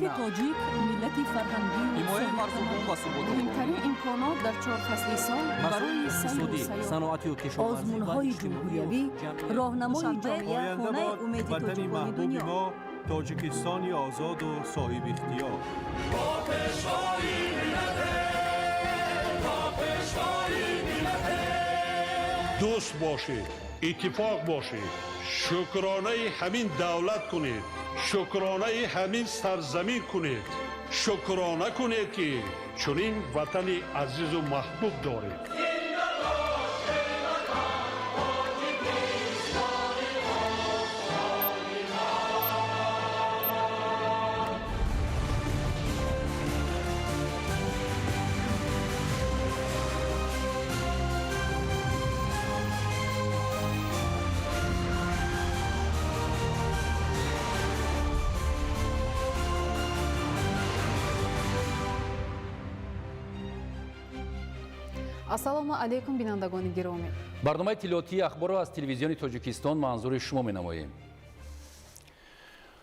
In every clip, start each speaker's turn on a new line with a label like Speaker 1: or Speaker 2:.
Speaker 1: Миллати тоҷик миллати фарҳангию
Speaker 2: Ҳимояи марзубум ва суботи
Speaker 1: муҳимтарин имконот дар чор фасли сол
Speaker 2: масоили
Speaker 1: барои сайру
Speaker 2: иқтисодӣ,
Speaker 1: сайёҳат,
Speaker 2: саноатию кишоварзӣ ва
Speaker 3: Озмунҳои
Speaker 2: иҷтимоию
Speaker 3: ҷумҳуриявӣ,
Speaker 2: ҷамъиятӣ.
Speaker 3: роҳнамои
Speaker 4: Душанбе,
Speaker 3: ҷомеа,
Speaker 5: Оянда
Speaker 4: хонаи
Speaker 5: бод
Speaker 4: умеди
Speaker 5: ватани
Speaker 4: тоҷикони
Speaker 5: маҳбуби
Speaker 4: дунё.
Speaker 5: мо, Тоҷикистони озоду соҳибихтиёр.
Speaker 6: Дӯст бошед, иттифоқ бошед, шукронаи ҳамин давлат кунед, шукронаи ҳамин сарзамин кунед, шукрона кунед, ки чунин ватани азизу маҳбуб доред.
Speaker 7: Ассалому алайкум, бинандагони гиромӣ.
Speaker 8: Барномаи иттилоотии Ахборро аз Телевизиони Тоҷикистон манзури шумо менамоем.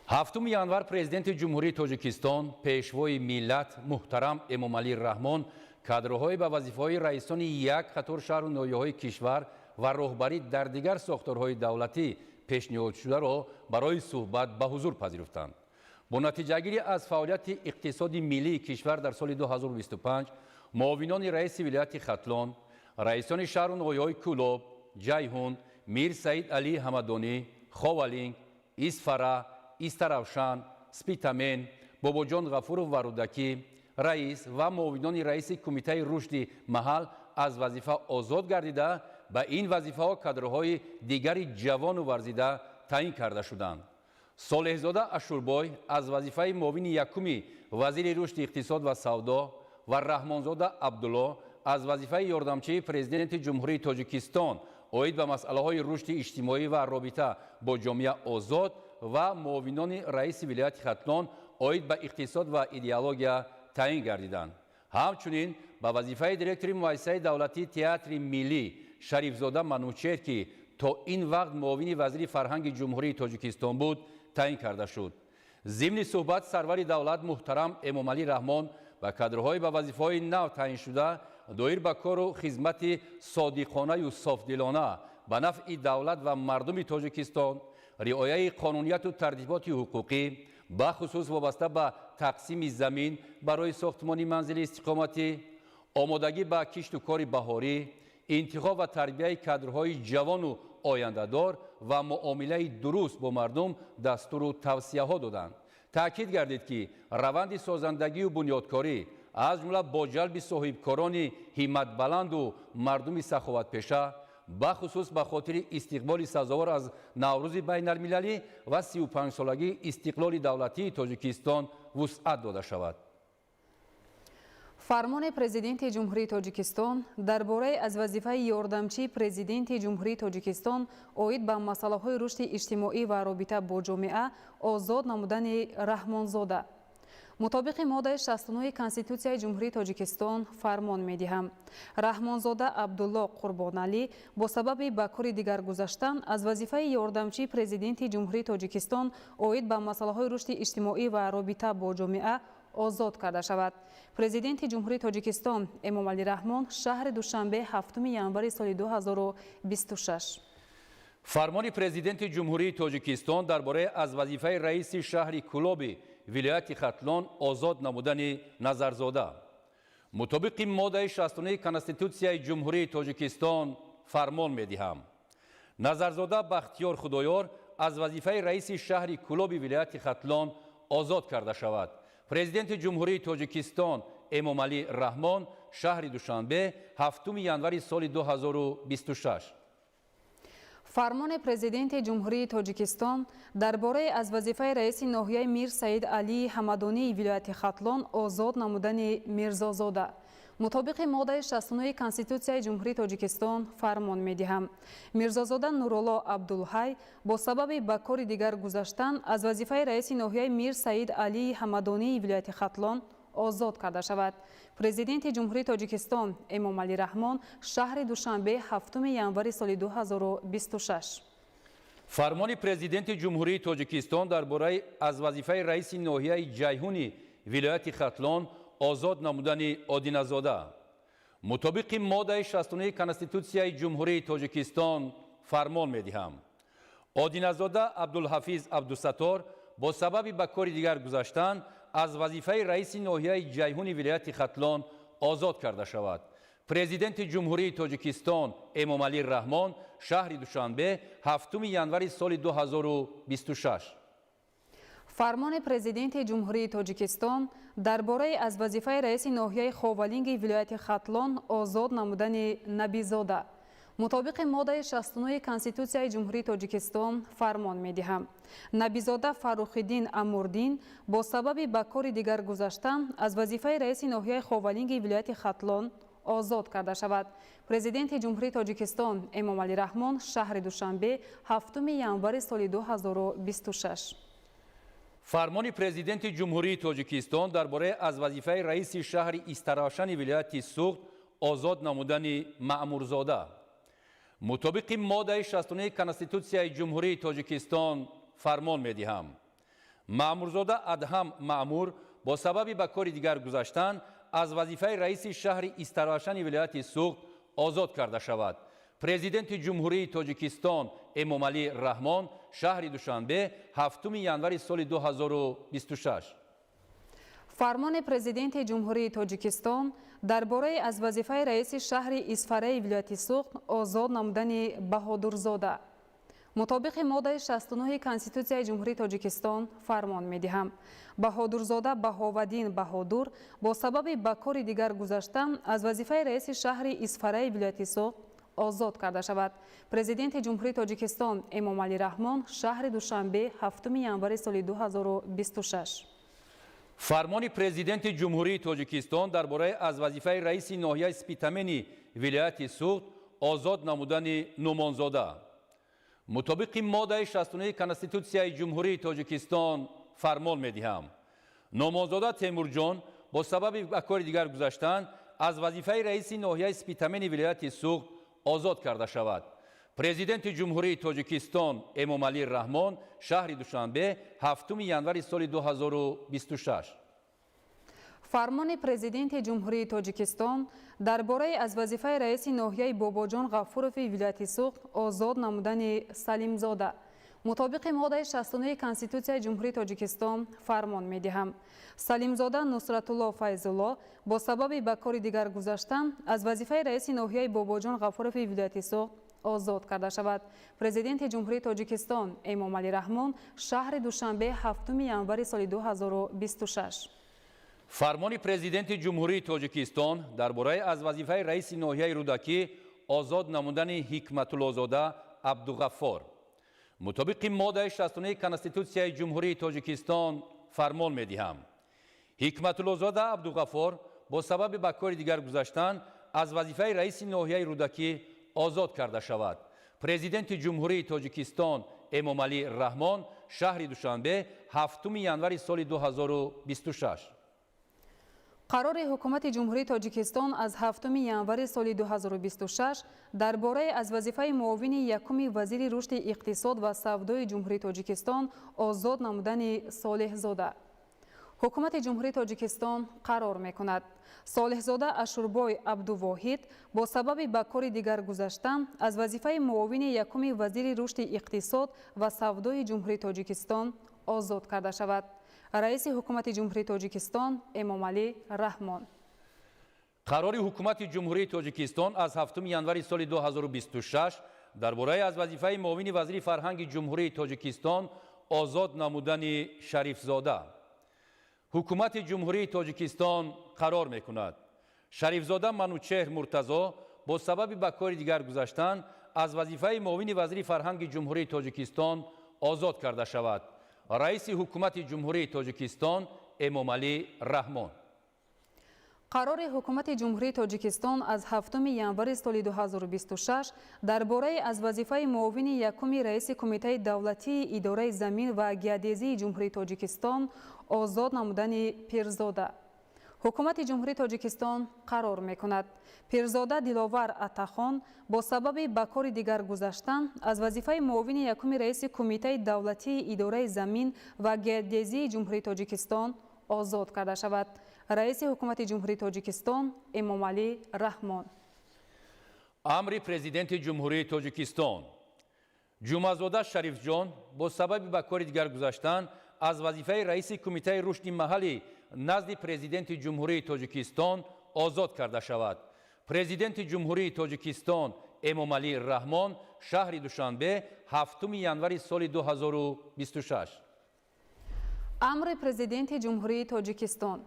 Speaker 8: 7 январ Президенти Ҷумҳурии Тоҷикистон, Пешвои миллат муҳтарам Эмомалӣ Раҳмон кадрҳои ба вазифаҳои раисони як қатор шаҳру ноҳияҳои кишвар ва роҳбарӣ дар дигар сохторҳои давлатӣ пешниҳодшударо барои суҳбат ба ҳузур пазируфтанд. Бо натиҷагирӣ аз фаъолияти иқтисоди миллии кишвар дар соли 2025 муовинони раиси вилояти Хатлон, раисони шаҳру ноҳияҳои Кӯлоб, Ҷайҳун, Мир Саид Алии Ҳамадонӣ, Ховалинг, Исфара, Истаравшан, Спитамен, Бобоҷон Ғафуров ва Рӯдакӣ, раис ва муовинони раиси Кумитаи рушди маҳал аз вазифа озод гардида, ба ин вазифаҳо кадрҳои дигари ҷавону варзида таъин карда шуданд. Солеҳзода Ашурбой аз вазифаи муовини якуми вазири рушди иқтисод ва савдо ва Раҳмонзода Абдулло аз вазифаи ёрдамчии Президенти Ҷумҳурии Тоҷикистон оид ба масъалаҳои рушди иҷтимоӣ ва робита бо ҷомеа озод ва муовинони раиси вилояти Хатлон оид ба иқтисод ва идеология таъин гардиданд. Ҳамчунин ба вазифаи директори Муассисаи давлатии Театри миллӣ Шарифзода Манучер, ки то ин вақт муовини вазири фарҳанги Ҷумҳурии Тоҷикистон буд, таъин карда шуд. Зимни суҳбат сарвари давлат муҳтарам Эмомалӣ Раҳмон ба кадрҳои ба вазифаҳои нав таъиншуда доир ба кору хизмати содиқонаю софдилона ба нафъи давлат ва мардуми Тоҷикистон, риояи қонунияту тартиботи ҳуқуқӣ, бахусус вобаста ба тақсими замин барои сохтмони манзили истиқоматӣ, омодагӣ ба кишту кори баҳорӣ, интихоб ва тарбияи кадрҳои ҷавону ояндадор ва муомилаи дуруст бо мардум дастуру тавсияҳо доданд. Таъкид гардид, ки раванди созандагию бунёдкорӣ, аз ҷумла бо ҷалби соҳибкорони ҳимматбаланду мардуми саховатпеша, бахусус ба хотири истиқболи сазовор аз Наврӯзи байналмилалӣ ва 35-солагии истиқлоли давлатии Тоҷикистон вусъат дода шавад.
Speaker 7: Фармони Президенти Ҷумҳурии Тоҷикистон дар бораи аз вазифаи ёрдамчии Президенти Ҷумҳурии Тоҷикистон оид ба масъалаҳои рушди иҷтимоӣ ва робита бо ҷомеа озод намудани Раҳмонзода. Мутобиқи моддаи 69 Конститутсияи Ҷумҳурии Тоҷикистон фармон медиҳам: Раҳмонзода Абдулло Қурбоналӣ бо сабаби ба кори дигар гузаштан аз вазифаи ёрдамчии Президенти Ҷумҳурии Тоҷикистон оид ба масъалаҳои рушди иҷтимоӣ ва робита бо ҷомеа озод карда шавад. Президенти Ҷумҳурии Тоҷикистон Эмомалӣ Раҳмон, шаҳри Душанбе, 7 январи соли 2026.
Speaker 8: Фармони Президенти Ҷумҳурии Тоҷикистон дар бораи аз вазифаи раиси шаҳри Кӯлоби вилояти Хатлон озод намудани Назарзода. Мутобиқи моддаи 69 Конститутсияи Ҷумҳурии Тоҷикистон фармон медиҳам: Назарзода Бахтиёр Худоёр аз вазифаи раиси шаҳри Кӯлоби вилояти Хатлон озод карда шавад. Президенти Ҷумҳурии Тоҷикистон Эмомалӣ Раҳмон, шаҳри Душанбе, 7 январи соли 2026.
Speaker 7: Фармони Президенти Ҷумҳурии Тоҷикистон дар бораи аз вазифаи раиси ноҳияи Мир Саид Алии Ҳамадонии вилояти Хатлон озод намудани Мирзозода. Мутобиқи моддаи 69 Конститутсияи Ҷумҳурии Тоҷикистон фармон медиҳам: Мирзозода Нурулло Абдулҳай бо сабаби ба кори дигар гузаштан аз вазифаи раиси ноҳияи Мир Саид Алии Ҳамадонии вилояти Хатлон озод карда шавад. Президенти Ҷумҳурии Тоҷикистон Эмомалӣ Раҳмон, шаҳри Душанбе, 7 январи соли 2026.
Speaker 8: Фармони Президенти Ҷумҳурии Тоҷикистон дар бораи аз вазифаи раиси ноҳияи Ҷайҳуни вилояти Хатлон озод намудани Одиназода. Мутобиқи моддаи 69 Конститутсияи Ҷумҳурии Тоҷикистон фармон медиҳам. Одиназода Абдулҳафиз Абдусаттор бо сабаби ба кори дигар гузаштан аз вазифаи раиси ноҳияи Ҷайҳуни вилояти Хатлон озод карда шавад. Президенти Ҷумҳурии Тоҷикистон Эмомалӣ Раҳмон, шаҳри Душанбе, 7 январи соли 2026.
Speaker 7: Фармони Президенти Ҷумҳурии Тоҷикистон дар бораи аз вазифаи раиси ноҳияи Ховалинги вилояти Хатлон озод намудани Набизода. Мутобиқи моддаи 69 Конститутсияи Ҷумҳурии Тоҷикистон фармон медиҳам. Набизода Фаррухиддин Амурдин бо сабаби ба кори дигар гузаштан аз вазифаи раиси ноҳияи Ховалинги вилояти Хатлон озод карда шавад. Президенти Ҷумҳурии Тоҷикистон Эмомалӣ Раҳмон, шаҳри Душанбе, 7 январи соли 2026.
Speaker 8: Фармони Президенти Ҷумҳурии Тоҷикистон дар бораи аз вазифаи раиси шаҳри Истаравшани вилояти Суғд озод намудани Маъмурзода. Мутобиқи моддаи 69 Конститутсияи Ҷумҳурии Тоҷикистон фармон медиҳам. Маъмурзода Адҳам Маъмур бо сабаби ба кори дигар гузаштан аз вазифаи раиси шаҳри Истаравшани вилояти Суғд озод карда шавад. Президенти Ҷумҳурии Тоҷикистон Эмомалӣ Раҳмон, шаҳри Душанбе, 7 январи соли 2026.
Speaker 7: Фармони Президенти Ҷумҳурии Тоҷикистон дар бораи аз вазифаи раиси шаҳри Исфараи вилояти Суғд озод намудани Баҳодурзода. Мутобиқи моддаи 69 Конститутсияи Ҷумҳурии Тоҷикистон фармон медиҳам. Баҳодурзода Баҳоваддин Баҳодур бо сабаби ба кори дигар гузаштан аз вазифаи раиси шаҳри Исфараи вилояти Суғд озод карда шавад. Президенти Ҷумҳурии Тоҷикистон Эмомалӣ Раҳмон, шаҳри Душанбе, 7 январи соли 2026.
Speaker 8: Фармони Президенти Ҷумҳурии Тоҷикистон дар бораи аз вазифаи раиси ноҳияи Спитамени вилояти Суғд озод намудани Нумонзода. Мутобиқи моддаи 69 Конститутсияи Ҷумҳурии Тоҷикистон фармон медиҳам. Нумонзода Темурҷон бо сабаби ба кори дигар гузаштан аз вазифаи раиси ноҳияи Спитамени вилояти Суғд озод карда шавад. Президенти Ҷумҳурии Тоҷикистон Эмомалӣ Раҳмон, шаҳри Душанбе, 7 январи соли 2026.
Speaker 7: Фармони Президенти Ҷумҳурии Тоҷикистон дар бораи аз вазифаи раиси ноҳияи Бобоҷон Ғафурови вилояти Суғд озод намудани Салимзода. Мутобиқи моддаи 69 Конститутсияи Ҷумҳурии Тоҷикистон фармон медиҳам. Салимзода Нусратулло Файзулло бо сабаби ба кори дигар гузаштан аз вазифаи раиси ноҳияи Бобоҷон Ғафурови вилояти Суғд озод карда шавад. Президенти Ҷумҳурии Тоҷикистон Эмомалӣ Раҳмон, шаҳри Душанбе, 7 январи соли 2026.
Speaker 8: Фармони Президенти Ҷумҳурии Тоҷикистон дар бораи аз вазифаи раиси ноҳияи Рӯдакӣ озод намудани Ҳикматуллозода Абдуғаффор. Мутобиқи моддаи 69 Конститутсияи Ҷумҳурии Тоҷикистон фармон медиҳам. Ҳикматуллозода Абдуғаффор бо сабаби ба кори дигар гузаштан аз вазифаи раиси ноҳияи Рӯдакӣ озод карда шавад. Президенти Ҷумҳурии Тоҷикистон Эмомалӣ Раҳмон, шаҳри Душанбе, 7 январи соли 2026.
Speaker 7: Қарори Ҳукумати Ҷумҳурии Тоҷикистон аз 7 январи соли 2026 дар бораи аз вазифаи муовини якуми вазири рушди иқтисод ва савдои Ҷумҳурии Тоҷикистон озод намудани Солеҳзода. Ҳукумати Ҷумҳурии Тоҷикистон қарор мекунад. Солеҳзода Ашурбой Абдувоҳид бо сабаби ба кори дигар гузаштан аз вазифаи муовини якуми вазири рушди иқтисод ва савдои Ҷумҳурии Тоҷикистон озод карда шавад. Раиси Ҳукумати Ҷумҳурии Тоҷикистон Эмомалӣ Раҳмон.
Speaker 8: Қарори Ҳукумати Ҷумҳурии Тоҷикистон аз 7 январи соли 2026 дар бораи аз вазифаи муовини вазири фарҳанги Ҷумҳурии Тоҷикистон озод намудани Шарифзода. Ҳукумати Ҷумҳурии Тоҷикистон қарор мекунад. Шарифзода Манучеҳр Муртазо бо сабаби ба кори дигар гузаштан аз вазифаи муовини вазири фарҳанги Ҷумҳурии Тоҷикистон озод карда шавад. Раиси Ҳукумати Ҷумҳурии Тоҷикистон Эмомалӣ Раҳмон.
Speaker 7: Қарори Ҳукумати Ҷумҳурии Тоҷикистон аз 7 январи соли 2026 дар бораи аз вазифаи муовини якуми раиси Кумитаи давлатии идораи замин ва геодезии Ҷумҳурии Тоҷикистон озод намудани Пирзода. Ҳукумати Ҷумҳурии Тоҷикистон қарор мекунад: Пирзода Диловар Атахон бо сабаби ба кори дигар гузаштан аз вазифаи муовини якуми раиси Кумитаи давлатии идораи замин ва геодезии Ҷумҳурии Тоҷикистон озод карда шавад. Раиси Ҳукумати Ҷумҳурии Тоҷикистон Эмомалӣ Раҳмон.
Speaker 8: Амри Президенти Ҷумҳурии Тоҷикистон: Ҷумъазода Шарифҷон бо сабаби ба кори дигар гузаштан аз вазифаи раиси Кумитаи рушди маҳаллӣ назди Президенти Ҷумҳурии Тоҷикистон озод карда шавад. Президенти Ҷумҳурии Тоҷикистон Эмомалӣ Раҳмон, шаҳри Душанбе, 7 январи соли 2026.
Speaker 7: Амри Президенти Ҷумҳурии Тоҷикистон: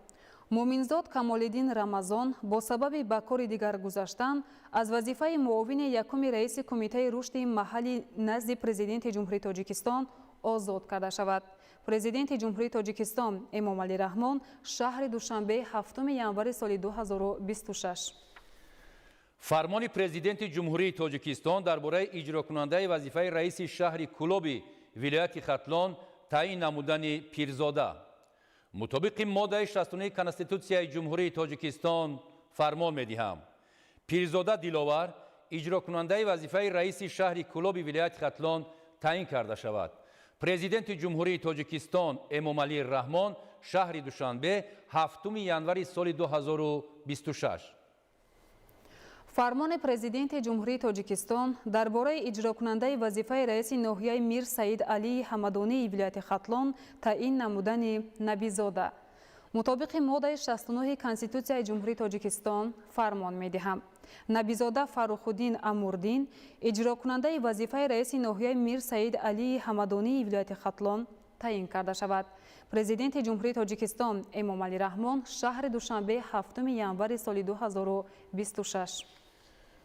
Speaker 7: Муъминзод Камолиддин Рамазон бо сабаби ба кори дигар гузаштан аз вазифаи муовини якуми раиси Кумитаи рушди маҳаллӣ назди Президенти Ҷумҳурии Тоҷикистон озод карда шавад. Президенти Ҷумҳурии Тоҷикистон Эмомалӣ Раҳмон, шаҳри Душанбе, 7 январи соли 2026.
Speaker 8: Фармони Президенти Ҷумҳурии Тоҷикистон дар бораи иҷрокунандаи вазифаи раиси шаҳри Кӯлоби вилояти Хатлон таъин намудани Пирзода. Мутобиқи моддаи 69 Конститутсияи Ҷумҳурии Тоҷикистон фармон медиҳам: Пирзода Диловар иҷрокунандаи вазифаи раиси шаҳри Кӯлоби вилояти Хатлон таъин карда шавад. Президенти Ҷумҳурии Тоҷикистон Эмомалӣ Раҳмон, шаҳри Душанбе, 7 январи соли 2026.
Speaker 7: Фармони Президенти Ҷумҳурии Тоҷикистон дар бораи иҷрокунандаи вазифаи раиси ноҳияи Мир Саид Алии Ҳамадонии вилояти Хатлон таъин намудани Набизода. Мутобиқи моддаи 69 Конститутсияи Ҷумҳурии Тоҷикистон фармон медиҳам: Набизода Фаррухуддин Амурдин иҷрокунандаи вазифаи раиси ноҳияи Мир Саид Алии Ҳамадонии вилояти Хатлон таъин карда шавад. Президенти Ҷумҳурии Тоҷикистон Эмомалӣ Раҳмон, шаҳри Душанбе, 7 январи соли 2026.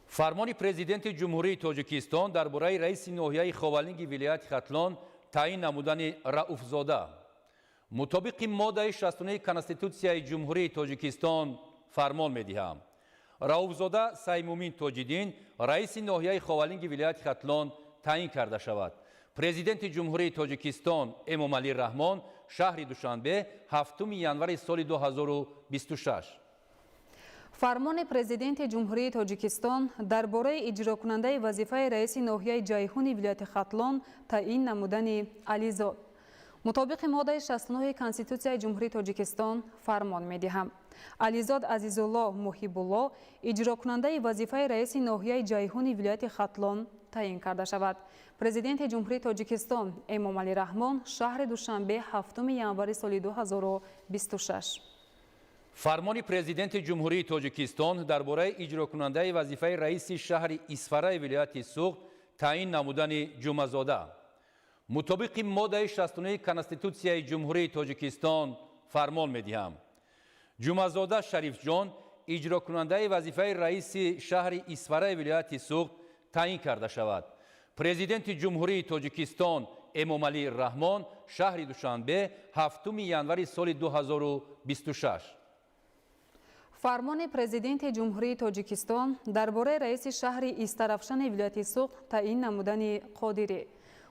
Speaker 8: Фармони Президенти Ҷумҳурии Тоҷикистон дар бораи раиси ноҳияи Ховалинги вилояти Хатлон таъин намудани Рауфзода. Мутобиқи моддаи 69 Конститутсияи Ҷумҳурии Тоҷикистон фармон медиҳам: Рауфзода Саймумин Тоҷиддин раиси ноҳияи Ховалинги вилояти Хатлон таъин карда шавад. Президенти Ҷумҳурии Тоҷикистон Эмомалӣ Раҳмон, шаҳри Душанбе, 7 январи соли 2026.
Speaker 7: Фармони Президенти Ҷумҳурии Тоҷикистон дар бораи иҷрокунандаи вазифаи раиси ноҳияи Ҷайҳуни вилояти Хатлон таъин намудани Ализод. Мутобиқи моддаи 69 Конститутсияи Ҷумҳурии Тоҷикистон фармон медиҳам: Ализод Азизулло Муҳибулло иҷрокунандаи вазифаи раиси ноҳияи Ҷайҳуни вилояти Хатлон таъин карда шавад. Президенти Ҷумҳурии Тоҷикистон Эмомалӣ Раҳмон, шаҳри Душанбе, 7 январи соли 2026.
Speaker 8: Фармони Президенти Ҷумҳурии Тоҷикистон дар бораи иҷрокунандаи вазифаи раиси шаҳри Исфараи вилояти Суғд таъин намудани Ҷумъазода. Мутобиқи моддаи 69 Конститутсияи Ҷумҳурии Тоҷикистон фармон медиҳам: Ҷумъазода Шарифҷон иҷрокунандаи вазифаи раиси шаҳри Исфараи вилояти Суғд таъин карда шавад. Президенти Ҷумҳурии Тоҷикистон Эмомалӣ Раҳмон, шаҳри Душанбе, 7 январи соли 2026.
Speaker 7: Фармони Президенти Ҷумҳурии Тоҷикистон дар бораи раиси шаҳри Истаравшани вилояти Суғд таъин намудани Қодирӣ.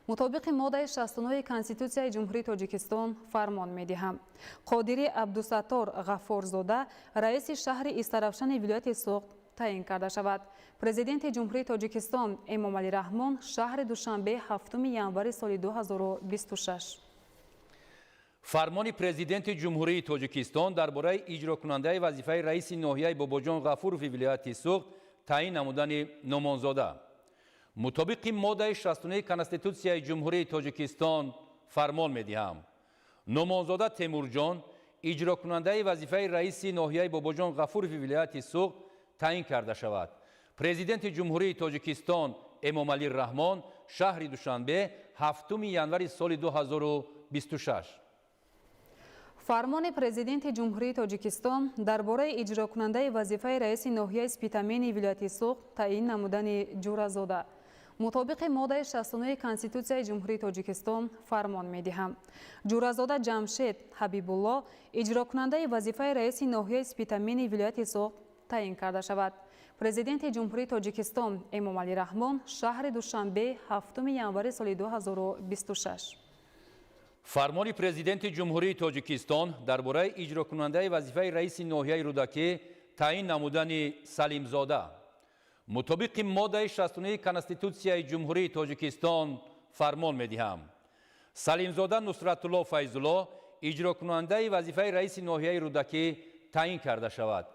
Speaker 7: Мутобиқи моддаи 69 Конститутсияи Ҷумҳурии Тоҷикистон фармон медиҳам: Қодирӣ Абдусаттор Ғаффорзода раиси шаҳри Истаравшани вилояти Суғд таъин карда шавад. Президенти Ҷумҳурии Тоҷикистон Эмомалӣ Раҳмон, шаҳри Душанбе, 7 январи соли 2026.
Speaker 8: Фармони Президенти Ҷумҳурии Тоҷикистон дар бораи иҷрокунандаи вазифаи раиси ноҳияи Бобоҷон Ғафурови вилояти Суғд таъин намудани Номонзода. Мутобиқи моддаи 69 Конститутсияи Ҷумҳурии Тоҷикистон фармон медиҳам: Номонзода Темурҷон иҷрокунандаи вазифаи раиси ноҳияи Бобоҷон Ғафурови вилояти Суғд таъин карда шавад. Президенти Ҷумҳурии Тоҷикистон Эмомалӣ Раҳмон, шаҳри Душанбе, 7 январи соли 2026.
Speaker 7: Фармони Президенти Ҷумҳурии Тоҷикистон дар бораи иҷрокунандаи вазифаи раиси ноҳияи Спитамени вилояти Суғд таъин намудани Ҷуразода. Мутобиқи моддаи 69 Конститутсияи Ҷумҳурии Тоҷикистон фармон медиҳам: Ҷуразода Ҷамшед Ҳабибулло иҷрокунандаи вазифаи раиси ноҳияи Спитамени вилояти Суғд таъин карда шавад. Президенти Ҷумҳурии Тоҷикистон Эмомалӣ Раҳмон, шаҳри Душанбе, 7 январи соли 2026.
Speaker 8: Фармони Президенти Ҷумҳурии Тоҷикистон дар бораи иҷрокунандаи вазифаи раиси ноҳияи Рӯдакӣ таъин намудани Салимзода. Мутобиқи моддаи 69 Конститутсияи Ҷумҳурии Тоҷикистон фармон медиҳам. Салимзода Нусратулло Файзулло иҷрокунандаи вазифаи раиси ноҳияи Рӯдакӣ таъин карда шавад.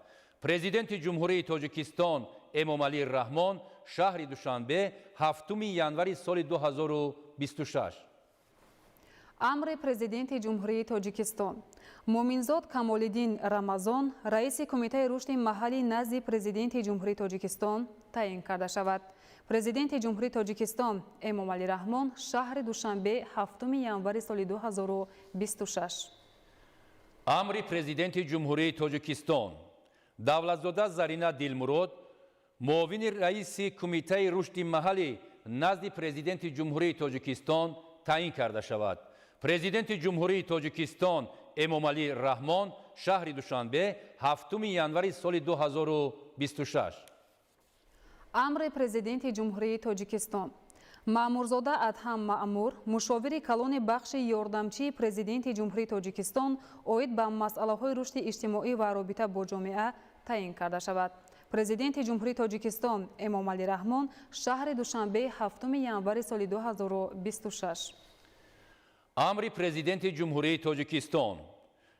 Speaker 8: Президенти Ҷумҳурии Тоҷикистон Эмомалӣ Раҳмон, шаҳри Душанбе, 7 январи соли 2026.
Speaker 7: Амри Президенти Ҷумҳурии Тоҷикистон. Муъминзод Камолиддин Рамазон раиси Кумитаи рушди маҳаллӣ назди Президенти Ҷумҳурии Тоҷикистон таъин карда шавад. Президенти Ҷумҳурии Тоҷикистон Эмомалӣ Раҳмон, шаҳри Душанбе, 7 январи соли 2026.
Speaker 8: Амри Президенти Ҷумҳурии Тоҷикистон. Давлатзода Зарина Дилмурод муовини раиси Кумитаи рушди маҳаллӣ назди Президенти Ҷумҳурии Тоҷикистон таъин карда шавад. Президенти Ҷумҳурии Тоҷикистон Эмомалӣ Раҳмон, шаҳри Душанбе, 7 январи соли 2026.
Speaker 7: Амри Президенти Ҷумҳурии Тоҷикистон. Маъмурзода Адҳам Маъмур мушовири калони бахши ёрдамчии Президенти Ҷумҳурии Тоҷикистон оид ба масъалаҳои рушди иҷтимоӣ ва робита бо ҷомеа таъин карда шавад. Президенти Ҷумҳурии Тоҷикистон Эмомалӣ Раҳмон, шаҳри Душанбе, 7 январи соли 2026.
Speaker 8: Амри Президенти Ҷумҳурии Тоҷикистон.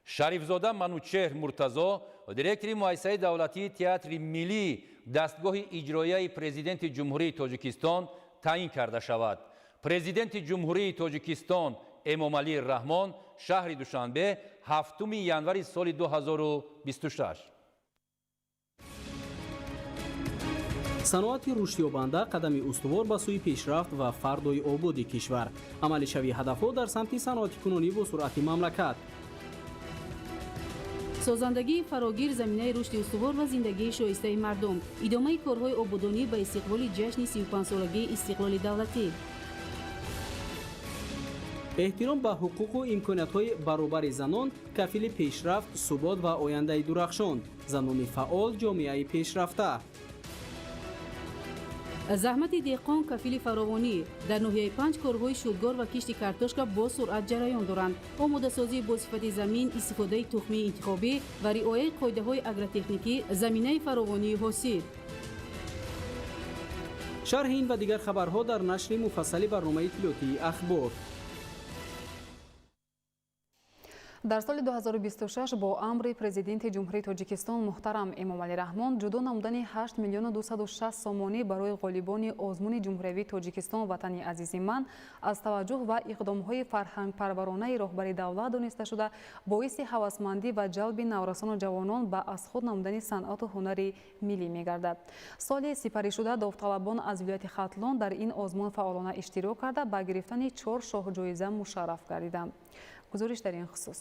Speaker 8: Шарифзода Манучеҳр Муртазо директори Муассисаи давлатии Театри миллии дастгоҳи иҷроияи Президенти Ҷумҳурии Тоҷикистон таъин карда шавад. Президенти Ҷумҳурии Тоҷикистон Эмомалӣ Раҳмон, шаҳри Душанбе, 7 январи соли 2026.
Speaker 3: Саноати рушдёбанда қадами устувор ба сӯи пешрафт ва фардои ободи кишвар. Амалишавии ҳадафҳо дар самти саноатикунонӣ бо суръати мамлакат.
Speaker 4: Созандагии фарогир заминаи рушди устувор ва зиндагии шоистаи мардум. Идомаи корҳои ободонӣ ба истиқболи ҷашни 35-солагии истиқлоли давлатӣ.
Speaker 3: Эҳтиром ба ҳуқуқу имкониятҳои баробари занон кафили пешрафт, субот ва ояндаи дурахшон. Занони фаъол, ҷомеаи пешрафта.
Speaker 4: Заҳмати деҳқон кафили фаровонӣ. Дар ноҳияи Панҷ корҳои шудгор ва кишти картошка бо суръат ҷараён доранд. Омодасозии бо сифати замин, истифодаи тухмии интихобӣ ва риояи қоидаҳои агротехникӣ заминаи фаровонии ҳосил.
Speaker 3: Шарҳи ин ва дигар хабарҳо дар нашри муфассали барномаи иттилоотии Ахбор.
Speaker 7: Дар соли 2026 бо амри Президенти Ҷумҳурии Тоҷикистон муҳтарам Эмомалӣ Раҳмон ҷудо намудани 8 миллиону 260 сомонӣ барои ғолибони озмуни ҷумҳуриявии Тоҷикистон «Ватани азизи ман» аз таваҷҷӯҳ ва иқдомҳои фарҳангпарваронаи роҳбари давлат дониста шуда, боиси ҳавасмандӣ ва ҷалби наврасону ҷавонон ба аз худ намудани санъату ҳунари миллӣ мегардад. Соли сипаришуда довталабон аз вилояти Хатлон дар ин озмун фаъолона иштирок карда, ба гирифтани 4 шоҳҷоиза мушарраф гардиданд. Гузориш дар ин хусус.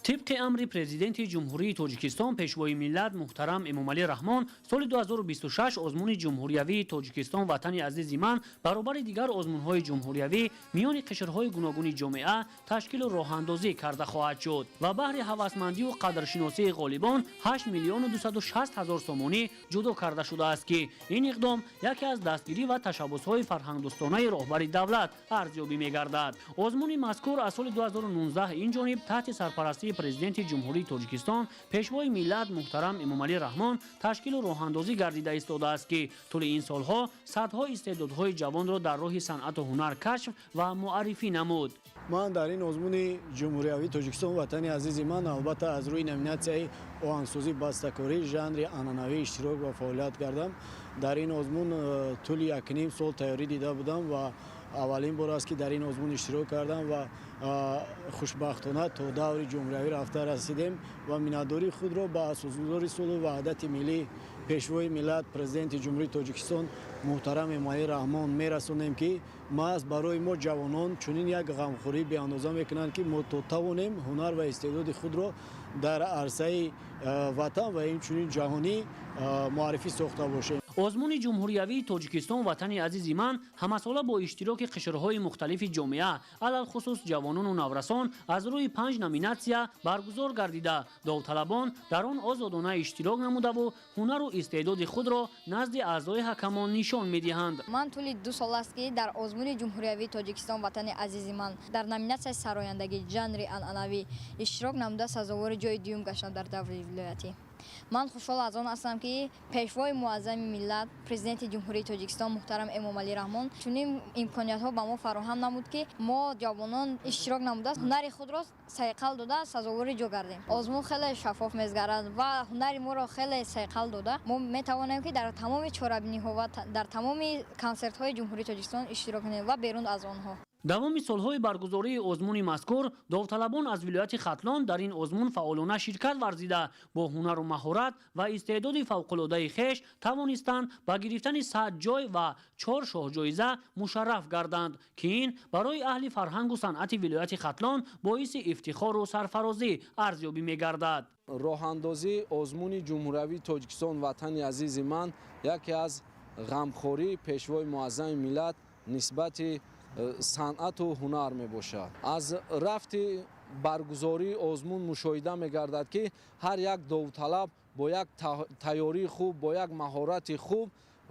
Speaker 9: Тибқи амри Президенти Ҷумҳурии Тоҷикистон, Пешвои миллат муҳтарам Эмомалӣ Раҳмон, соли 2026 озмуни ҷумҳуриявии Тоҷикистон «Ватани азизи ман» баробари дигар озмунҳои ҷумҳуриявӣ миёни қишрҳои гуногуни ҷомеа ташкилу роҳандозӣ карда хоҳад шуд ва баҳри ҳавасмандию қадршиносии ғолибон 8 миллиону 260 ҳазор сомонӣ ҷудо карда шудааст, ки ин иқдом яке аз дастгирӣ ва ташаббусҳои фарҳангдӯстонаи роҳбари давлат арзёбӣ мегардад. Озмуни мазкур аз соли 2019 ин ҷониб таҳти сарпарастии Президенти Ҷумҳурии Тоҷикистон, Пешвои миллат муҳтарам Эмомалӣ Раҳмон ташкилу роҳандозӣ гардида истодааст, ки тӯли ин солҳо садҳо истеъдодҳои ҷавонро дар роҳи санъату ҳунар кашф ва муаррифӣ намуд.
Speaker 10: Ман дар ин озмуни ҷумҳуриявии Тоҷикистон «Ватани азизи ман» албатта аз рӯи номинатсияи оҳангсозӣ, бастакорӣ, жанри анъанавӣ иштирок ва фаъолият кардам. Дар ин озмун тӯли 1,5 сол тайёрӣ дида будам ва аввалин бор аст, ки дар ин озмун иштирок кардам ва хушбахтона то даври ҷумҳуриявӣ рафта расидем ва миннатдории худро ба асосгузори сулҳу ваҳдати миллӣ, Пешвои миллат, Президенти Ҷумҳурии Тоҷикистон муҳтарам Эмомалӣ Раҳмон мерасонем, ки маҳз барои мо ҷавонон чунин як ғамхорӣ беандоза мекунанд, ки мо то тавонем ҳунар ва истеъдоди худро дар арсаи ватан ва инчунин ҷаҳонӣ муаррифӣ сохта бошем.
Speaker 9: Озмуни ҷумҳуриявии Тоҷикистон «Ватани азизи ман» ҳамасола бо иштироки қишрҳои мухталифи ҷомеа, алалхусус ҷавонону наврасон, аз рӯи 5 номинатсия баргузор гардида, довталабон дар он озодона иштирок намудаву ҳунару истеъдоди худро назди аъзои ҳакамон нишон медиҳанд.
Speaker 11: Ман тӯли 2 сол аст, ки дар озмуни ҷумҳуриявии Тоҷикистон «Ватани азизи ман» дар номинатсияи сарояндагӣ жанри анъанавӣ иштирок намуда, сазовори ҷои дуюм гаштам дар даври вилоятӣ. Ман хушҳол аз он ҳастам, ки пешвои муаззами миллат, Президенти Ҷумҳурии Тоҷикистон муҳтарам Эмомалӣ Раҳмон чунин имкониятҳо ба мо фароҳам намуд, ки мо ҷавонон иштирок намуда, ҳунари худро сайқал дода, сазовори ҷо гардем. Озмун хеле шаффоф мезгарад ва ҳунари моро хеле сайқал дода, мо метавонем, ки дар тамоми чорабиниҳо ва дар тамоми консертҳои Ҷумҳурии Тоҷикистон иштирок кунем ва берун аз онҳо.
Speaker 9: Давоми солҳои баргузории озмуни мазкур довталабон аз вилояти Хатлон дар ин озмун фаъолона ширкат варзида, бо ҳунару маҳорат ва истеъдоди фавқулодаи хеш тавонистанд ба гирифтани 100 ҷой ва 4 шоҳҷоиза мушарраф гарданд, ки ин барои аҳли фарҳангу санъати вилояти Хатлон боиси ифтихору сарфарозӣ арзёбӣ мегардад.
Speaker 12: Роҳандозии озмуни ҷумҳуриявии Тоҷикистон «Ватани азизи ман» яке аз ғамхории пешвои муаззами миллат нисбати санъату ҳунар мебошад. Аз рафти баргузории озмун мушоҳида мегардад, ки ҳар як довталаб бо як тайёрии хуб, бо як маҳорати хуб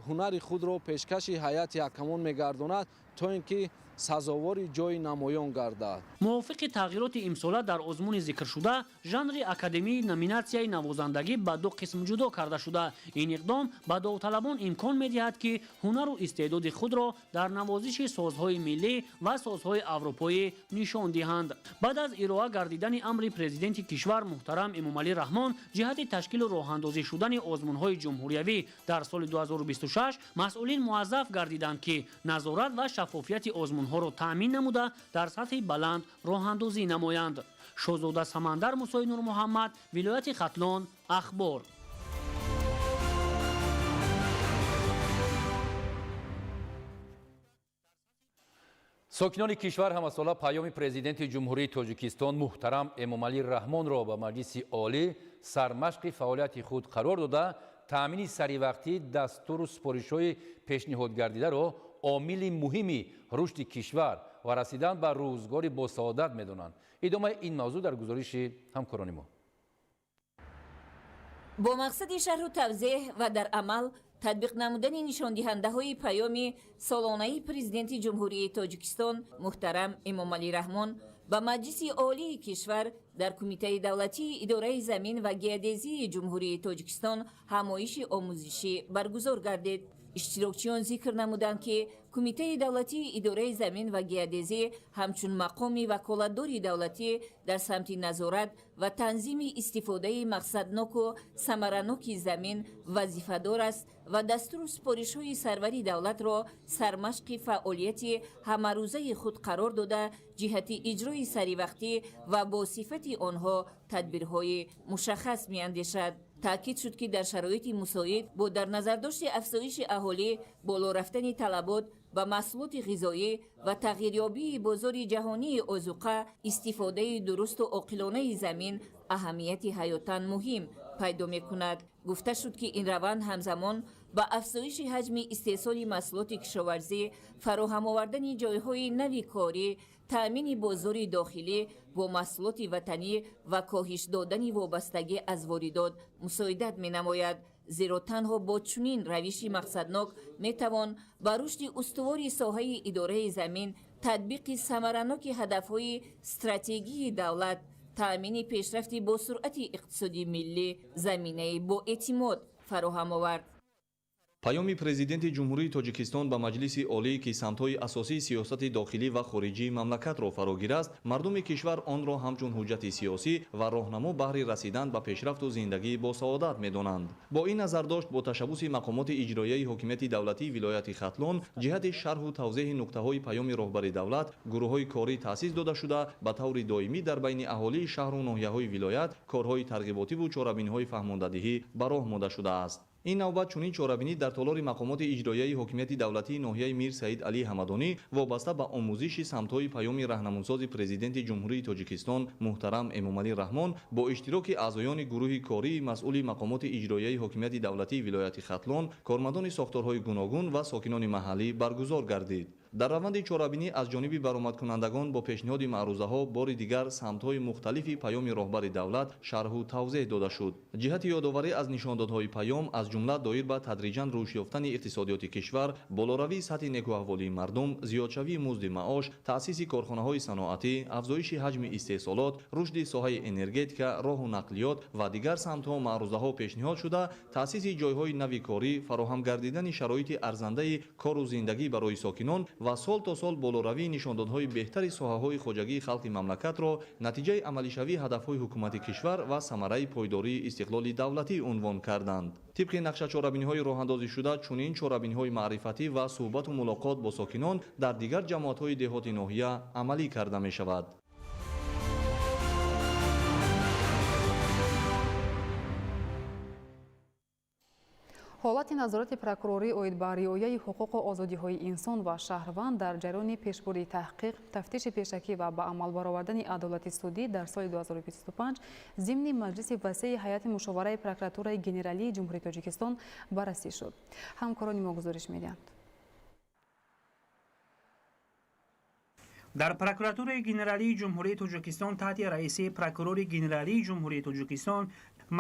Speaker 12: ҳунари худро пешкаши ҳайати ҳакамон мегардонад, то ин ки сазовори ҷои намоён гардад.
Speaker 9: Мувофиқи тағйироти имсола дар озмуни зикршуда жанри академии номинатсияи навозандагӣ ба 2 қисм ҷудо карда шуда. Ин иқдом ба довталабон имкон медиҳад, ки ҳунару истеъдоди худро дар навозиши созҳои миллӣ ва созҳои аврупоӣ нишон диҳанд. Баъд аз ироа гардидани амри президенти кишвар муҳтарам Эмомалӣ Раҳмон ҷиҳати ташкилу роҳандозӣ шудани озмунҳои ҷумҳуриявӣ дар соли 2026 масъулин муаззаф гардиданд, ки назорат ва шаффофияти озмунҳоро таъмин намуда, дар сатҳи баланд роҳандозӣ намоянд. Шоҳзода Самандар, Мусои Нурмуҳаммад, вилояти Хатлон, Ахбор.
Speaker 8: Сокинони кишвар ҳамасола паёми президенти Ҷумҳурии Тоҷикистон муҳтарам Эмомалӣ Раҳмонро ба Маҷлиси Олӣ сармашқи фаъолияти худ қарор дода, таъмини саривақтии дастуру супоришҳои пешниҳодгардидаро омили муҳими рушди кишвар ва расидан ба рӯзгори босаодат медонанд. Идомаи ин мавзӯъ дар гузориши ҳамкорони мо.
Speaker 13: Бо мақсади шарҳу тавзеҳ ва дар амал татбиқ намудани нишондиҳандаҳои паёми солонаи президенти Ҷумҳурии Тоҷикистон муҳтарам Эмомалӣ Раҳмон ба Маҷлиси Олии кишвар дар Кумитаи давлатии идораи замин ва геодезии Ҷумҳурии Тоҷикистон ҳамоиши омӯзишӣ баргузор гардид. Иштирокчиён зикр намуданд, ки Кумитаи давлатии идораи замин ва геодезӣ ҳамчун мақоми ваколатдори давлатӣ дар самти назорат ва танзими истифодаи мақсадноку самараноки замин вазифадор аст ва дастуру супоришҳои сарвари давлатро сармашқи фаъолияти ҳамарӯзаи худ қарор дода, ҷиҳати иҷрои саривақтӣ ва бо сифати онҳо тадбирҳои мушаххас меандешад. Таъкид шуд, ки дар шароити мусоид бо дар назардошти афзоиши аҳолӣ, боло рафтани талабот ба маҳсулоти ғизоӣ ва тағйирёбии бозори ҷаҳонии озуқа, истифодаи дурусту оқилонаи замин аҳамияти ҳаётан муҳим пайдо мекунад. Гуфта шуд, ки ин раванд ҳамзамон ба афзоиши ҳаҷми истеҳсоли маҳсулоти кишоварзӣ, фароҳам овардани ҷойҳои нави корӣ, таъмини бозори дохилӣ бо маҳсулоти ватанӣ ва коҳиш додани вобастагӣ аз воридот мусоидат менамояд. Зеро танҳо бо чунин равиши мақсаднок метавон ба рушди устувори соҳаи идораи замин, татбиқи самараноки ҳадафҳои стратегии давлат, таъмини пешрафти босуръати иқтисоди миллӣ заминаи боэътимод фароҳам овард.
Speaker 14: Паёми президенти Ҷумҳурии Тоҷикистон ба Маҷлиси Олӣ, ки самтҳои асосии сиёсати дохилӣ ва хориҷии мамлакатро фарогираст, мардуми кишвар онро ҳамчун ҳуҷҷати сиёсӣ ва роҳнамо баҳри расидан ба пешрафту зиндагии босаодат медонанд. Бо ин назардошт, бо ташаббуси мақомоти иҷроияи ҳокимияти давлатии вилояти Хатлон ҷиҳати шарҳу тавзеҳи нуктаҳои паёми роҳбари давлат гурӯҳҳои корӣ таъсис дода шуда, ба таври доимӣ дар байни аҳолии шаҳру ноҳияҳои вилоят корҳои тарғиботиву чорабиниҳои фаҳмондадиҳӣ ба роҳ монда шудааст. Ин навбат чунин чорабинӣ дар толори мақомоти иҷроияи ҳокимияти давлатии ноҳияи Мир Саид Алӣ Ҳамадонӣ вобаста ба омӯзиши самтҳои паёми раҳнамунсози Президенти Ҷумҳурии Тоҷикистон муҳтарам Эмомалӣ Раҳмон бо иштироки аъзоёни гурӯҳи кории масъули мақомоти иҷроияи ҳокимияти давлатии вилояти Хатлон, кормандони сохторҳои гуногун ва сокинони маҳаллӣ баргузор гардид. Дар раванди чорабинӣ аз ҷониби баромадкунандагон бо пешниҳоди маърузаҳо бори дигар самтҳои мухталифи паёми роҳбари давлат шарҳу тавзеҳ дода шуд. Ҷиҳати ёдоварӣ аз нишондодҳои паём аз ҷумла доир ба тадриҷан рушд ёфтани иқтисодиёти кишвар, болоравии сатҳи некӯаҳволии мардум, зиёдшавии музди маош, таъсиси корхонаҳои саноатӣ, афзоиши ҳаҷми истеҳсолот, рушди соҳаи энергетика, роҳу нақлиёт ва дигар самтҳо маърузаҳо пешниҳод шуда, таъсиси ҷойҳои нави корӣ, фароҳам гардидани шароити арзандаи кору зиндагӣ барои сокинон ва сол то сол болоравии нишондодҳои беҳтари соҳаҳои хоҷагии халқи мамлакатро натиҷаи амалишавии ҳадафҳои ҳукумати кишвар ва самараи пойдории истиқлоли давлатӣ унвон карданд. Тибқи нақша чорабиниҳои роҳандозӣ шуда, чунин чорабиниҳои маърифатӣ ва суҳбату мулоқот бо сокинон дар дигар ҷамоатҳои деҳоти ноҳия амалӣ карда мешавад.
Speaker 7: Ҳолати назорати прокурорӣ оид ба риояи ҳуқуқу озодиҳои инсон ва шаҳрванд дар ҷараёни пешбурди таҳқиқ, тафтиши пешакӣ ва ба амал баровардани адолати судӣ дар соли 2025 зимни маҷлиси васеи ҳайати мушовараи прокуратураи генералии Ҷумҳурии Тоҷикистон баррасӣ шуд. Ҳамкорони мо гузориш медиҳанд.
Speaker 15: Дар прокуратураи генералии Ҷумҳурии Тоҷикистон таҳти раисии прокурори генералии Ҷумҳурии Тоҷикистон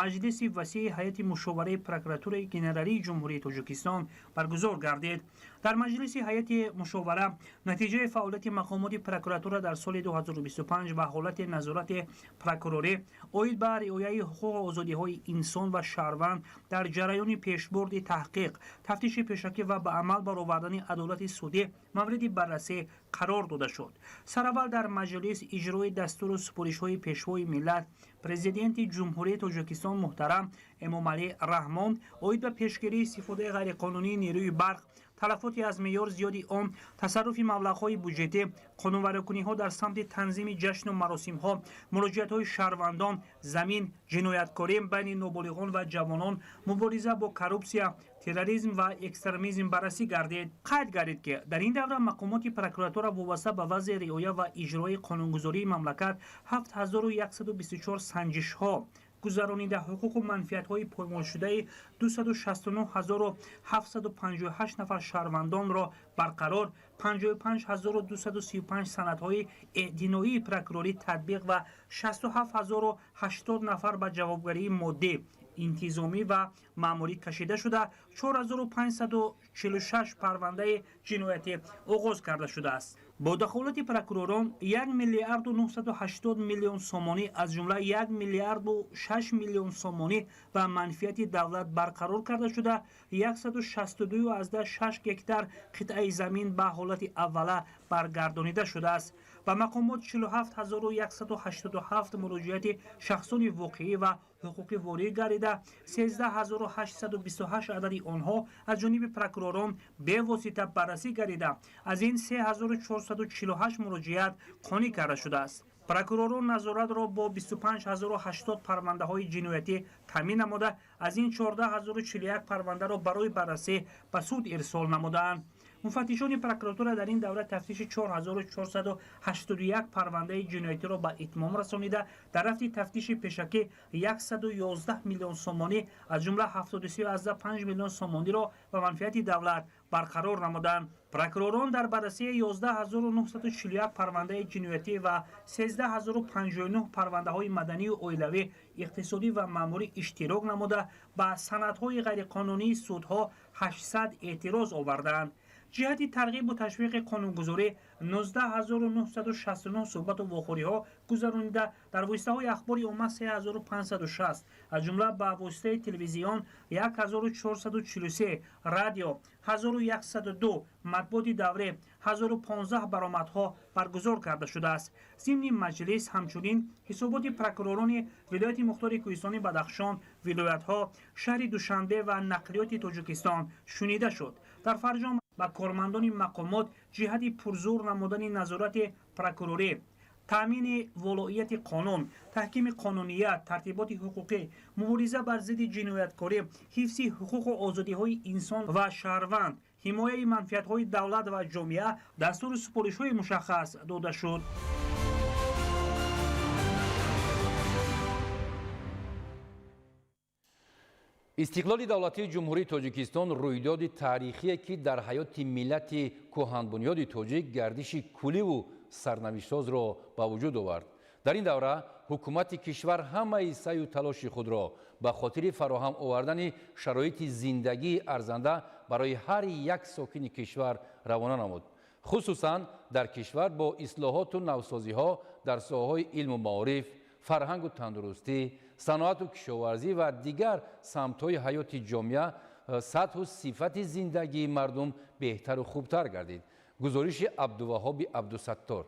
Speaker 15: маҷлиси васеи ҳайати мушовараи прокуратураи генералии Ҷумҳурии Тоҷикистон баргузор гардид. Дар маҷлиси ҳайати мушовара натиҷаи фаъолияти мақомоти прокуратура дар соли 2025 ва ҳолати назорати прокурорӣ оид ба риояи ҳуқуқу озодиҳои инсон ва шаҳрванд дар ҷараёни пешбурди таҳқиқ, тафтиши пешакӣ ва ба амал баровардани адолати судӣ мавриди баррасӣ қарор дода шуд. Сараввал дар маҷлис иҷрои дастуру супоришҳои Пешвои миллат, Президенти Ҷумҳурии Тоҷикистон муҳтарам Эмомалӣ Раҳмон оид ба пешгирии истифодаи ғайриқонунии нерӯи барқ, талафоти аз меъёр зиёди он, тасарруфи маблағҳои буҷетӣ, қонунвайронкуниҳо дар самти танзими ҷашну маросимҳо, муроҷиатҳои шаҳрвандон, замин, ҷинояткорӣ байни ноболиғон ва ҷавонон, мубориза бо коррупсия, терроризм ва экстремизм баррасӣ гардид. Қайд гардид, ки дар ин давра мақомоти прокуратура вобаста ба вазъи риоя ва иҷрои қонунгузории мамлакат 7124 санҷишҳо гузаронида, ҳуқуқу манфиатҳои поймолшудаи 269758 нафар шаҳрвандонро барқарор, 55235 санадҳои эътиноии прокурорӣ татбиқ ва 67080 нафар ба ҷавобгарии моддӣ, интизомӣ ва маъмурӣ кашида шуда, 4546 парвандаи ҷиноятӣ оғоз карда шудааст. Бо дахолати прокуророн 1 миллиарду 980 миллион сомонӣ, аз ҷумла 1 миллиарду 6 миллион сомонӣ ба манфиати давлат барқарор карда шуда, 162,6 гектар қитъаи замин ба ҳолати аввала баргардонида шудааст. Ба мақомот 47187 муроҷиати шахсони воқеӣ ва ҳуқуқӣ ворид гардида, 13828 адади онҳо аз ҷониби прокуророн бевосита баррасӣ гардида, аз ин 3448 муроҷиат қонеъ карда шудааст. Прокуророн назоратро бо 25080 парвандаҳои ҷиноятӣ таъмин намуда, аз ин 14041 парвандаро барои баррасӣ ба суд ирсол намудаанд. Муфаттишони прокуратура дар ин давра тафтиши 4481 парвандаи ҷиноятиро ба итмом расонида, дар рафти тафтиши пешакӣ 111 миллион сомонӣ, аз ҷумла 73,5 миллион сомониро ба манфиати давлат барқарор намуданд. Прокуророн дар баррасии 11941 парвандаи ҷиноятӣ ва 13059 парвандаҳои маданию оилавӣ, иқтисодӣ ва маъмурӣ иштирок намуда, ба санадҳои ғайриқонунии судҳо 800 эътироз овардаанд. Ҷиҳати тарғибу ташвиқи қонунгузорӣ 19969 суҳбату вохӯриҳо гузаронида, дар воситаҳои ахбори омма 3560, аз ҷумла ба воситаи телевизион 1443, радио 1102, матбуоти даврӣ 1015 баромадҳо баргузор карда шудааст. Зимни маҷлис ҳамчунин ҳисоботи прокуророни вилояти мухтори Кӯҳистони Бадахшон, вилоятҳо, шаҳри Душанбе ва нақлиёти Тоҷикистон шунида шуд. Дар фарҷом ба кормандони мақомот ҷиҳати пурзур намудани назорати прокурорӣ Таъмини волоияти қонун, таҳкими қонуният, тартиботи ҳуқуқӣ, мубориза бар зидди ҷинояткорӣ, ҳифзи ҳуқуқу озодиҳои инсон ва шаҳрванд, ҳимояи манфиатҳои давлат ва ҷомеа дастуру супоришҳои мушаххас дода шуд.
Speaker 8: Истиқлоли давлатии Ҷумҳурии Тоҷикистон рӯйдоди таърихие, ки дар ҳаёти миллати кӯҳанбунёди тоҷик гардиши кулливу сарнавиштсозро ба вуҷуд овард. Дар ин давра ҳукумати кишвар ҳамаи саъю талоши худро ба хотири фароҳам овардани шароити зиндагии арзанда барои ҳар як сокини кишвар равона намуд. Хусусан дар кишвар бо ислоҳоту навсозиҳо дар соҳаҳои илму маориф, фарҳангу тандурустӣ, саноату кишоварзӣ ва дигар самтҳои ҳаёти ҷомеа сатҳу сифати зиндагии мардум беҳтару хубтар гардид. Гузориши Абдуваҳоби Абдусаттор.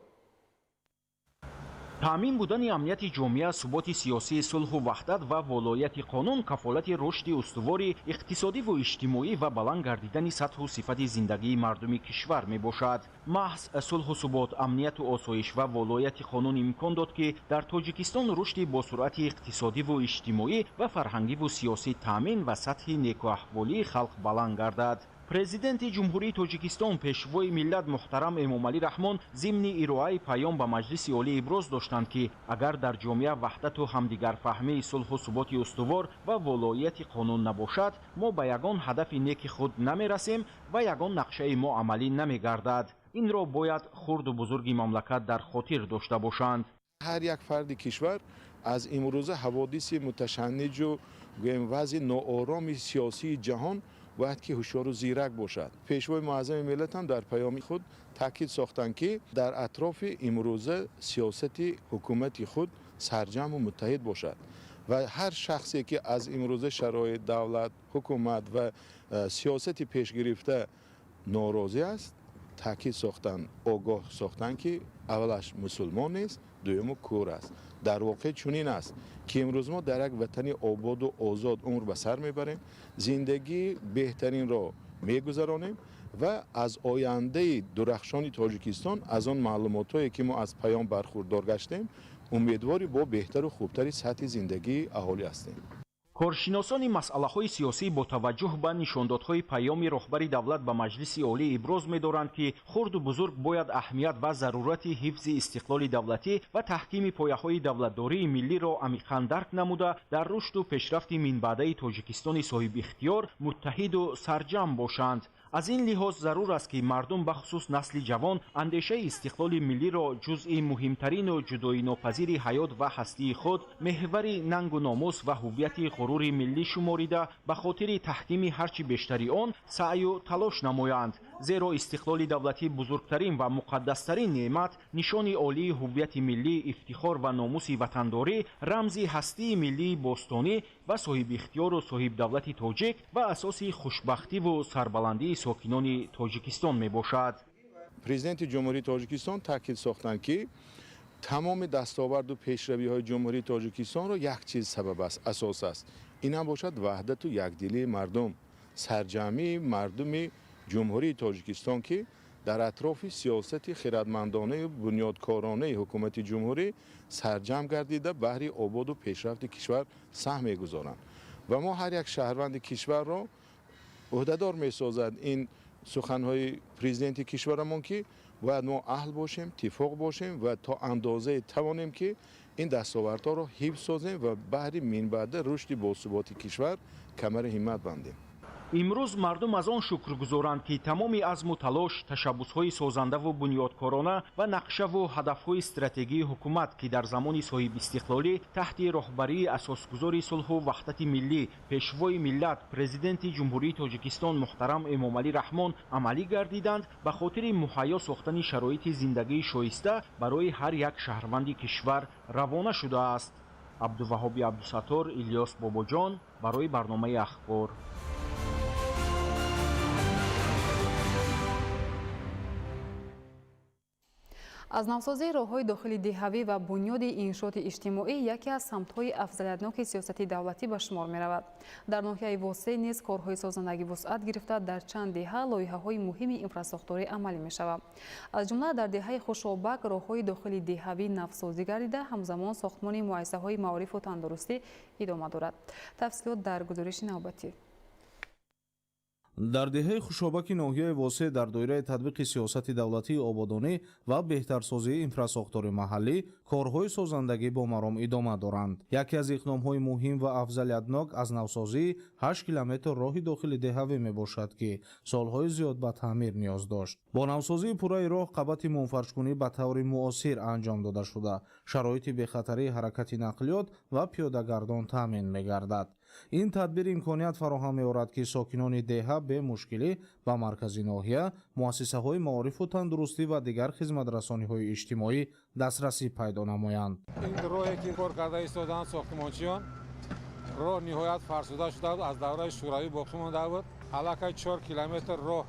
Speaker 16: Таъмин будани амнияти ҷомеа, суботи сиёсӣ, сулҳу ваҳдат ва волояти қонун кафолати рушди устувори иқтисодиву иҷтимоӣ ва баланд гардидани сатҳу сифати зиндагии мардуми кишвар мебошад. Маҳз сулҳу субот, амнияту осоиш ва волояти қонун имкон дод, ки дар Тоҷикистон рушди босуръати иқтисодиву иҷтимоӣ ва фарҳангиву сиёсӣ таъмин ва сатҳи некуаҳволии халқ баланд гардад. Президенти Ҷумҳурии Тоҷикистон, Пешвои миллат муҳтарам Эмомалӣ Раҳмон зимни ироаи паём ба Маҷлиси Олӣ иброз доштанд, ки агар дар ҷомеа ваҳдату ҳамдигарфаҳмӣ, сулҳу суботи устувор ва волоияти қонун набошад, мо ба ягон ҳадафи неки худ намерасем ва ягон нақшаи мо амалӣ намегардад. Инро бояд хурду бузурги мамлакат дар хотир дошта бошанд.
Speaker 17: Ҳар як фарди кишвар аз имрӯза ҳаводиси муташанниҷу гӯем вазъи ноороми сиёсии ҷаҳон бояд ки ҳушёру зирак бошад. Пешвои муаззами миллат ҳам дар паёми худ таъкид сохтанд, ки дар атрофи имрӯза сиёсати ҳукумати худ сарҷамъу муттаҳид бошад ва ҳар шахсе ки аз имрӯза шароит давлат, ҳукумат ва сиёсати пешгирифта норозӣ аст, таъкид сохтанд, огоҳ сохтанд, ки аввалаш мусулмон нест, дуюму кӯр аст. Дар воқеъ чунин аст, ки имрӯз мо дар як ватани ободу озод умр ба сар мебарем, зиндагии беҳтаринро мегузаронем ва аз ояндаи дурахшони Тоҷикистон, аз он маълумотҳое ки мо аз паём бархурдор гаштем, умедвори бо беҳтару хубтари сатҳи зиндагии аҳолӣ ҳастем.
Speaker 16: Коршиносони масъалаҳои сиёсӣ бо таваҷҷӯҳ ба нишондодҳои паёми роҳбари давлат ба Маҷлиси Олӣ иброз медоранд, ки хурду бузург бояд аҳамият ва зарурати ҳифзи истиқлоли давлатӣ ва таҳкими пояҳои давлатдории миллиро амиқан дарк намуда, дар рушду пешрафти минбаъдаи Тоҷикистони соҳибихтиёр муттаҳиду сарҷамъ бошанд. Аз ин лиҳоз зарур аст, ки мардум, бахусус насли ҷавон, андешаи истиқлоли миллиро ҷузъи муҳимтарину ҷудоинопазири ҳаёт ва ҳастии худ, меҳвари нангу номус ва ҳуввияти ғурури миллӣ шуморида, ба хотири таҳкими ҳарчи бештари он саъю талош намоянд. Зеро истиқлоли давлатӣ бузургтарин ва муқаддастарин неъмат, нишони олии ҳуввияти миллӣ, ифтихор ва номуси ватандорӣ, рамзи ҳастии миллии бостонӣ ва соҳибихтиёру соҳибдавлати тоҷик ва асоси хушбахтиву сарбаландии сокинони Тоҷикистон мебошад.
Speaker 17: Президенти Ҷумҳурии Тоҷикистон таъкид сохтанд, ки тамоми дастоварду пешравиҳои Ҷумҳурии Тоҷикистонро як чиз сабаб аст, асос аст. Ин ҳам бошад ваҳдату якдилии мардум, сарҷамъии мардуми Ҷумҳурии Тоҷикистон, ки дар атрофи сиёсати хирадмандонаи бунёдкоронаи ҳукумати ҷумҳурӣ сарҷамъ гардида, баҳри ободу пешрафти кишвар саҳм мегузоранд. Ва мо ҳар як шаҳрванди кишварро ӯҳдадор месозад ин суханҳои президенти кишварамон, ки бояд мо аҳл бошем, тифоқ бошем ва то андозае тавонем, ки ин дастовардҳоро ҳифз созем ва баҳри минбаъда рушди босуботи кишвар камари ҳиммат бандем.
Speaker 16: Имрӯз мардум аз он шукргузоранд, ки тамоми азму талош, ташаббусҳои созандаву бунёдкорона ва нақшаву ҳадафҳои стратегии ҳукумат, ки дар замони соҳибистиқлолӣ таҳти роҳбарии асосгузори сулҳу ваҳдати миллӣ, Пешвои миллат, Президенти Ҷумҳурии Тоҷикистон муҳтарам Эмомалӣ Раҳмон амалӣ гардиданд, ба хотири муҳайё сохтани шароити зиндагии шоиста барои ҳар як шаҳрванди кишвар равона шудааст. Абдуваҳоби Абдусаттор, Илёс Бобоҷон барои барномаи Ахбор.
Speaker 7: Аз навсозии роҳҳои дохили деҳавӣ ва бунёди иншооти иҷтимоӣ яке аз самтҳои афзалиятноки сиёсати давлатӣ ба шумор меравад. Дар ноҳияи Восеъ низ корҳои созандагӣ вусъат гирифта, дар чанд деҳа лоиҳаҳои муҳими инфрасохторӣ амалӣ мешавад. Аз ҷумла дар деҳаи Хушобак роҳҳои дохили деҳавӣ навсозӣ гардида, ҳамзамон сохтмони муассисаҳои маорифу тандурустӣ идома дорад. Тафсилот дар гузориши навбатӣ.
Speaker 18: Дар деҳаи Хушобаки ноҳияи Восеъ дар доираи татбиқи сиёсати давлатии ободонӣ ва беҳтарсозии инфрасохтори маҳаллӣ корҳои созандагӣ бо маром идома доранд. Яке аз иқдомҳои муҳим ва афзалиятнок аз навсозии 8 километр роҳи дохили деҳавӣ мебошад, ки солҳои зиёд ба таъмир ниёз дошт. Бо навсозии пурраи роҳ қабати мунфаршкунӣ ба таври муосир анҷом дода шуда, шароити бехатарии ҳаракати нақлиёт ва пиёдагардон таъмин мегардад. Ин тадбир имконият фароҳам меорад, ки сокинони деҳа бемушкилӣ ба маркази ноҳия, муассисаҳои маорифу тандурустӣ ва дигар хизматрасониҳои иҷтимоӣ дастрасӣ пайдо намоянд.
Speaker 19: Ин роҳе ки кор карда истодаанд сохтмончиён, роҳ ниҳоят фарсуда шуда буд, аз давраи шӯравӣ боқӣ монда буд. Аллакай 4 километр роҳ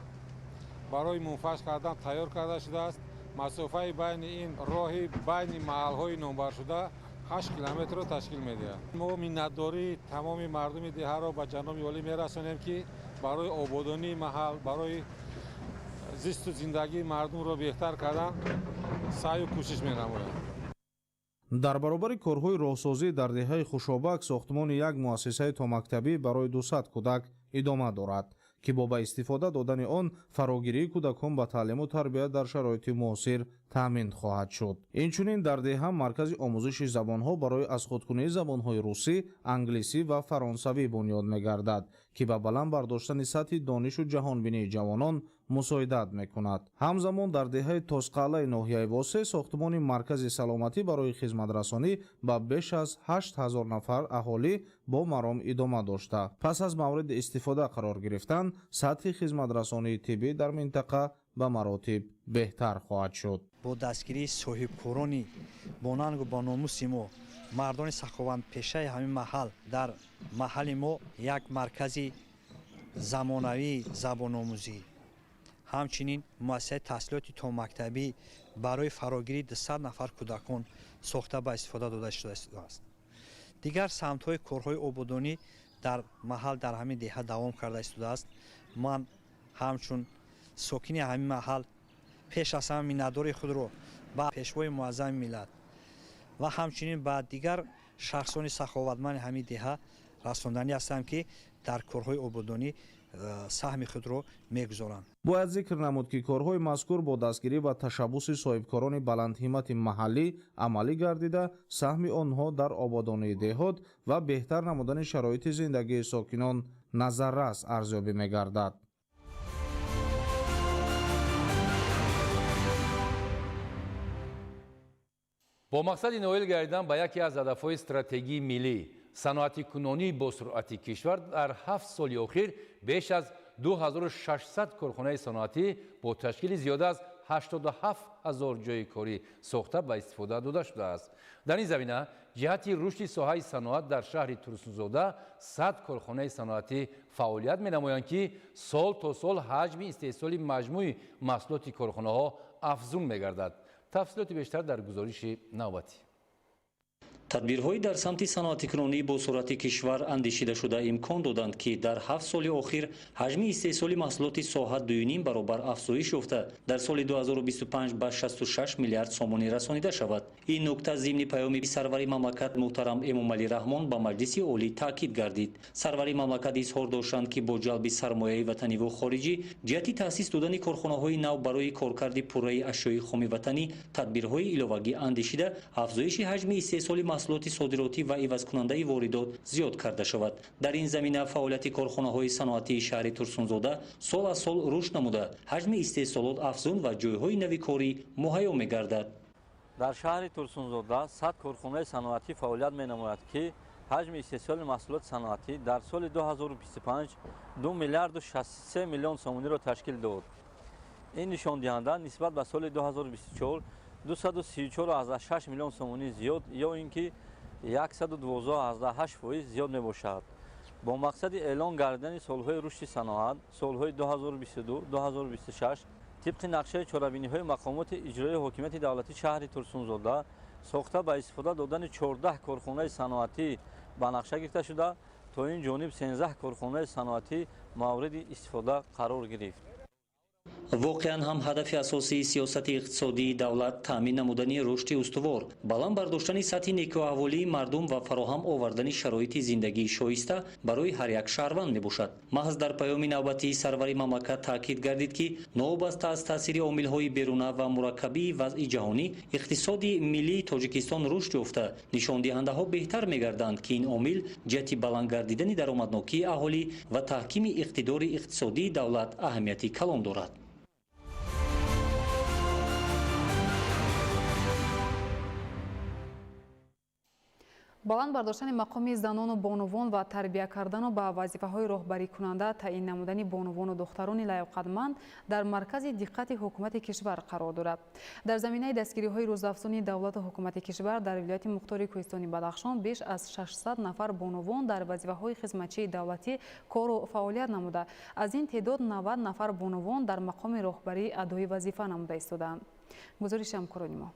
Speaker 19: барои мунфарш кардан тайёр карда шудааст. Масофаи байни ин роҳи байни маҳалҳои номбаршуда 8 километрро ташкил медиҳад. Мо миннатдории тамоми мардуми деҳаро ба ҷаноби олӣ мерасонем, ки барои ободонии маҳал, барои зисту зиндагии мардумро беҳтар кардан саъю кӯшиш менамояд.
Speaker 18: Дар баробари корҳои роҳсозӣ дар деҳаи Хушобак сохтмони як муассисаи томактабӣ барои 200 кӯдак идома дорад, ки бо ба истифода додани он фарогирии кӯдакон ба таълиму тарбия дар шароити муосир таъмин хоҳад шуд. Инчунин дар деҳа маркази омӯзиши забонҳо барои аз худкунии забонҳои русӣ, англисӣ ва фаронсавӣ бунёд мегардад, ки ба баланд бардоштани сатҳи донишу ҷаҳонбинии ҷавонон мусоидат мекунад. Ҳамзамон дар деҳаи Тосқалаи ноҳияи Восеъ сохтмони маркази саломатӣ барои хизматрасонӣ ба беш аз 8000 нафар аҳолӣ бо маром идома дошта, пас аз мавриди истифода қарор гирифтан сатҳи хизматрасонии тиббӣ дар минтақа ба маротиб беҳтар хоҳад шуд.
Speaker 20: Бо дастгирии соҳибкорони бонангу бо номуси мо, мардони саховатпешаи ҳамин маҳал, дар маҳалли мо як маркази замонавии забономӯзӣ, ҳамчунин муассисаи таҳсилоти томактабӣ барои фарогирии 200 нафар кӯдакон сохта ба истифода дода шудааст. Дигар самтҳои корҳои ободонӣ дар маҳал дар ҳамин деҳа давом карда истодааст. Ман ҳамчун сокини ҳамин маҳал пеш аз ҳама миннатдории худро ба пешвои муаззами миллат ва ҳамчунин ба дигар шахсони саховатманди ҳамин деҳа расонданӣ ҳастам, ки дар корҳои ободонӣ саҳми худро мегузоранд.
Speaker 18: Бояд зикр намуд, ки корҳои мазкур бо дастгирӣ ва ташаббуси соҳибкорони баландҳиммати маҳаллӣ амалӣ гардида, саҳми онҳо дар ободонии деҳот ва беҳтар намудани шароити зиндагии сокинон назаррас арзёбӣ мегардад.
Speaker 8: Бо мақсади ноил гардидан ба яке аз ҳадафҳои стратегии миллӣ, саноатикунонии босуръати кишвар дар 7 соли охир беш аз 2600 корхонаи саноатӣ бо ташкили зиёда аз 87 000 ҷойи корӣ сохта ба истифода дода шудааст. Дар ин замина ҷиҳати рушди соҳаи саноат дар шаҳри Турсунзода 100 корхонаи саноатӣ фаъолият менамоянд, ки сол то сол ҳаҷми истеҳсоли маҷмӯи маҳсулоти корхонаҳо афзун мегардад. Тафсилоти бештар дар гузориши навбатӣ.
Speaker 21: Тадбирҳои дар самти саноатикунонӣ бо суръати кишвар андешидашуда имкон доданд, ки дар 7 соли охир ҳаҷми истеҳсоли маҳсулоти соҳа 2,5 баробар афзоиш ёфта, дар соли 2025 ба 66 миллиард сомонӣ расонида шавад. Ин нукта зимни паёми сарвари мамлакат муҳтарам Эмомалӣ Раҳмон ба Маҷлиси Олӣ таъкид гардид. Сарвари мамлакат изҳор доштанд, ки бо ҷалби сармояи ватаниву хориҷӣ ҷиҳати таъсис додани корхонаҳои нав барои коркарди пурраи ашёи хоми ватанӣ тадбирҳои иловагӣ андешида, афзоиши ҳаҷми истеҳсоли маҳсулоти содиротӣ ва ивазкунандаи воридот зиёд карда шавад. Дар ин замина фаъолияти корхонаҳои саноатии шаҳри Турсунзода сол аз сол рушд намуда, ҳаҷми истеҳсолот афзун ва ҷойҳои нави корӣ муҳайё мегардад.
Speaker 22: Дар шаҳри Турсунзода 100 корхонаи саноатӣ фаъолият менамояд, ки ҳаҷми истеҳсоли маҳсулоти саноатӣ дар соли 2025 2 миллиарду 63 миллион сомониро ташкил дод. Ин нишондиҳанда нисбат ба соли 2024 234,6 миллион сомонӣ зиёд ё ин ки 112,8% зиёд мебошад. Бо мақсади эълон гардидани солҳои рушди саноат солҳои 2022-2026 Тибқи нақшаи чорабиниҳои мақомоти иҷроии ҳокимияти давлатии шаҳри Турсунзода сохта ба истифода додани 14 корхонаи саноатӣ ба нақша гирифта шуда, то ин ҷониб 13 корхонаи саноатӣ мавриди истифода қарор гирифт.
Speaker 21: Воқеан ҳам ҳадафи асосии сиёсати иқтисодии давлат таъмин намудани рушди устувор, баланд бардоштани сатҳи некӯаҳволии мардум ва фароҳам овардани шароити зиндагии шоиста барои ҳар як шаҳрванд мебошад. Маҳз дар паёми навбатии сарвари мамлакат таъкид гардид, ки новобаста аз таъсири омилҳои беруна ва мураккабии вазъи ҷаҳонӣ, иқтисоди миллии Тоҷикистон рушд ёфта, нишондиҳандаҳо беҳтар мегарданд, ки ин омил ҷиҳати баланд гардидани даромаднокии аҳолӣ ва таҳкими иқтидори иқтисодии давлат аҳамияти калон дорад.
Speaker 7: Баланд бардоштани мақоми занону бонувон ва тарбия кардану ба вазифаҳои роҳбарикунанда таъин намудани бонувону духтарони лаёқатманд дар маркази диққати ҳукумати кишвар қарор дорад. Дар заминаи дастгириҳои рӯзафзуни давлату ҳукумати кишвар дар вилояти мухтори Кӯҳистони Бадахшон беш аз 600 нафар бонувон дар вазифаҳои хизматчии давлатӣ кору фаъолият намуда, аз ин теъдод 90 нафар бонувон дар мақоми роҳбарӣ адои вазифа намуда истодаанд. Гузориши ҳамкорони мо.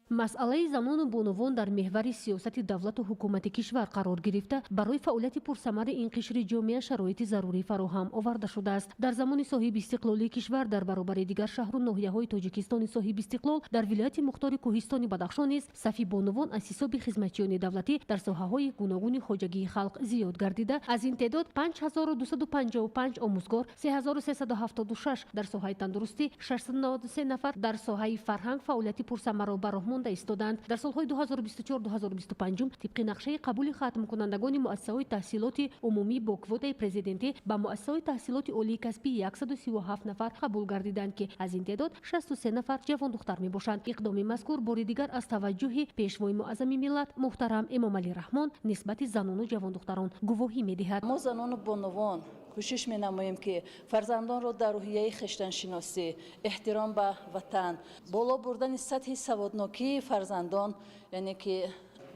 Speaker 1: Масъалаи занону бонувон дар меҳвари сиёсати давлату ҳукумати кишвар қарор гирифта, барои фаъолияти пурсамари ин қишри ҷомеа шароити зарурӣ фароҳам оварда шудааст. Дар замони соҳибистиқлолии кишвар дар баробари дигар шаҳру ноҳияҳои Тоҷикистони соҳибистиқлол дар вилояти мухтори Кӯҳистони Бадахшон низ сафи бонувон аз ҳисоби хизматчиёни давлатӣ дар соҳаҳои гуногуни хоҷагии халқ зиёд гардида, аз ин теъдод 5255 омӯзгор, 3376 дар соҳаи тандурустӣ, 693 нафар дар соҳаи фарҳанг фаъолияти пурсамарро ба роҳ монда истоданд. Дар солҳои 2024-2025 тибқи нақшаи қабули хатмкунандагони муассисаҳои таҳсилоти умумӣ бо квотаи президентӣ ба муассисаҳои таҳсилоти олии касбӣ 137 нафар қабул гардиданд, ки аз ин теъдод 63 нафар ҷавондухтар мебошанд. Иқдоми мазкур бори дигар аз таваҷҷӯҳи пешвои муаззами миллат муҳтарам Эмомалӣ Раҳмон нисбати занону ҷавондухтарон гувоҳӣ медиҳад.
Speaker 2: Мо занону бонувон кӯшиш менамоем, ки фарзандонро дар рӯҳияи хештаншиносӣ, эҳтиром ба ватан, боло бурдани сатҳи саводнокии фарзандон, яъне ки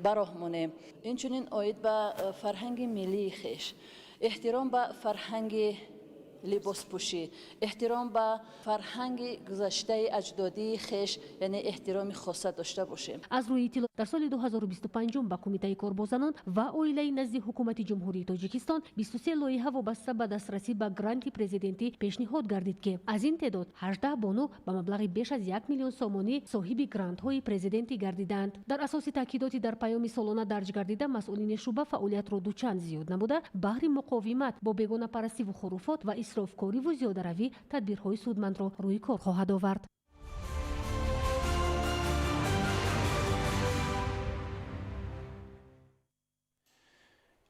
Speaker 2: ба роҳ монем. Инчунин оид ба фарҳанги миллии хеш, эҳтиром ба фарҳанги либоспӯшӣ, эҳтиром ба фарҳанги гузаштаи аҷдодии хеш, яъне эҳтироми хоса дошта бошем.
Speaker 1: Аз рӯи иттилоъ дар соли 2025 ба Кумитаи кор бо занон ва оилаи назди ҳукумати Ҷумҳурии Тоҷикистон 23 лоиҳа вобаста ба дастрасӣ ба гранти президентӣ пешниҳод гардид, ки аз ин теъдод 18 бону ба маблағи беш аз 1 миллион сомонӣ соҳиби грантҳои президентӣ гардиданд. Дар асоси таъкидоти дар паёми солона дарҷ гардида, масъулини шӯъба фаъолиятро дучанд зиёд намуда, баҳри муқовимат бо бегонапарастиву хуруфот ва исрофкориву зиёдаравӣ тадбирҳои судмандро рӯи кор хоҳад овард.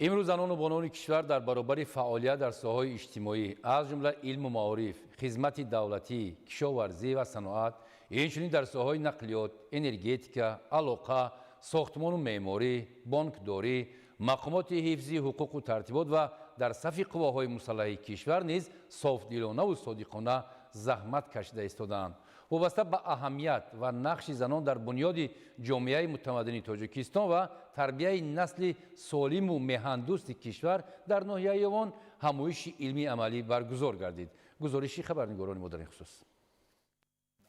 Speaker 8: Имрӯз занону бонувони кишвар дар баробари фаъолият дар соҳаҳои иҷтимоӣ, аз ҷумла илму маориф, хизмати давлатӣ, кишоварзӣ ва саноат, инчунин дар соҳаҳои нақлиёт, энергетика, алоқа, сохтмону меъморӣ, бонкдорӣ, мақомоти ҳифзи ҳуқуқу тартибот ва дар сафи қувваҳои мусаллаҳи кишвар низ софдилонаву содиқона заҳмат кашида истодаанд. Вобаста ба аҳамият ва нақши занон дар бунёди ҷомеаи мутамаддини Тоҷикистон ва тарбияи насли солиму меҳандӯсти кишвар дар ноҳияи Ёвон ҳамоиши илмии амалӣ баргузор гардид. Гузориши хабарнигорони мо дар ин хусус.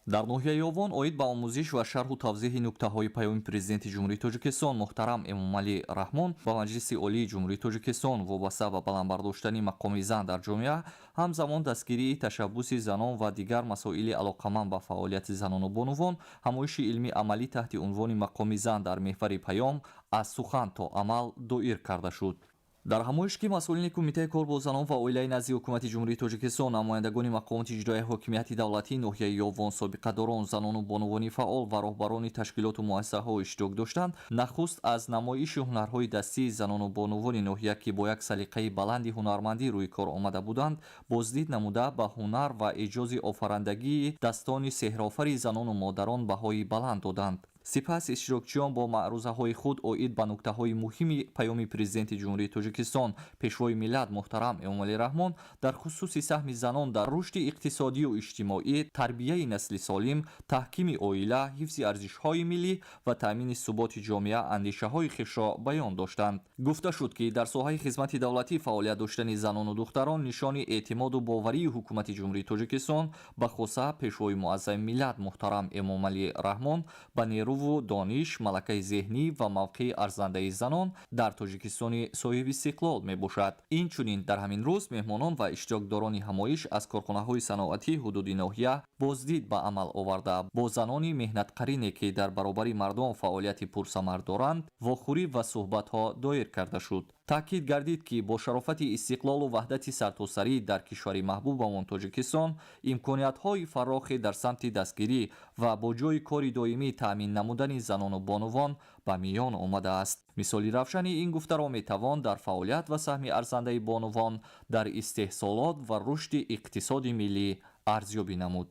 Speaker 23: Дар ноҳияи Ёвон оид ба омӯзиш ва шарҳу тавзеҳи нуктаҳои паёми Президенти Ҷумҳурии Тоҷикистон муҳтарам Эмомалӣ Раҳмон ба Маҷлиси Олии Ҷумҳурии Тоҷикистон вобаста ба баланд бардоштани мақоми зан дар ҷомеа, ҳамзамон дастгирии ташаббуси занон ва дигар масоили алоқаманд ба фаъолияти занону бонувон, ҳамоиши илмии амалӣ таҳти унвони мақоми зан дар меҳвари паём аз сухан то амал доир карда шуд. Дар ҳамоиш, ки масъулини Кумитаи кор бо занон ва оилаи назди ҳукумати Ҷумҳурии Тоҷикистон, намояндагони мақомоти иҷроияи ҳокимияти давлатии ноҳияи Ёвон, собиқадорон, занону бонувони фаъол ва роҳбарони ташкилоту муассисаҳо иштирок доштанд, нахуст аз намоиши ҳунарҳои дастии занону бонувони ноҳия, ки бо як салиқаи баланди ҳунармандӣ рӯи кор омада буданд, боздид намуда, ба ҳунар ва эҷози офарандагии дастони сеҳрофари занону модарон баҳои баланд доданд. Сипас иштирокчиён бо маърузаҳои худ оид ба нуктаҳои муҳими Паёми Президенти Ҷумҳурии Тоҷикистон, Пешвои миллат муҳтарам Эмомалӣ Раҳмон дар хусуси саҳми занон дар рушди иқтисодию иҷтимоӣ, тарбияи насли солим, таҳкими оила, ҳифзи арзишҳои миллӣ ва таъмини суботи ҷомеа андешаҳои хешро баён доштанд. Гуфта шуд, ки дар соҳаи хизмати давлатӣ фаъолият доштани занону духтарон нишони эътимоду боварии Ҳукумати Ҷумҳурии Тоҷикистон, ба хоса Пешвои муаззами миллат муҳтарам Эмомалӣ Раҳмон, ба нерӯву дониш, малакаи зеҳнӣ ва мавқеи арзандаи занон дар Тоҷикистони соҳибистиқлол мебошад. Инчунин дар ҳамин рӯз меҳмонон ва иштирокдорони ҳамоиш аз корхонаҳои саноатии ҳудуди ноҳия боздид ба амал оварда, бо занони меҳнатқарине, ки дар баробари мардон фаъолияти пурсамар доранд, вохӯрӣ ва суҳбатҳо доир карда шуд. Таъкид гардид, ки бо шарофати истиқлолу ваҳдати сартосарӣ дар кишвари маҳбубамон Тоҷикистон имкониятҳои фарохе дар самти дастгирӣ ва бо ҷойи кори доимӣ таъмин намудани занону бонувон ба миён омадааст. Мисоли равшани ин гуфтаро метавон дар фаъолият ва саҳми арзандаи бонувон дар истеҳсолот ва рушди иқтисоди миллӣ арзёбӣ намуд.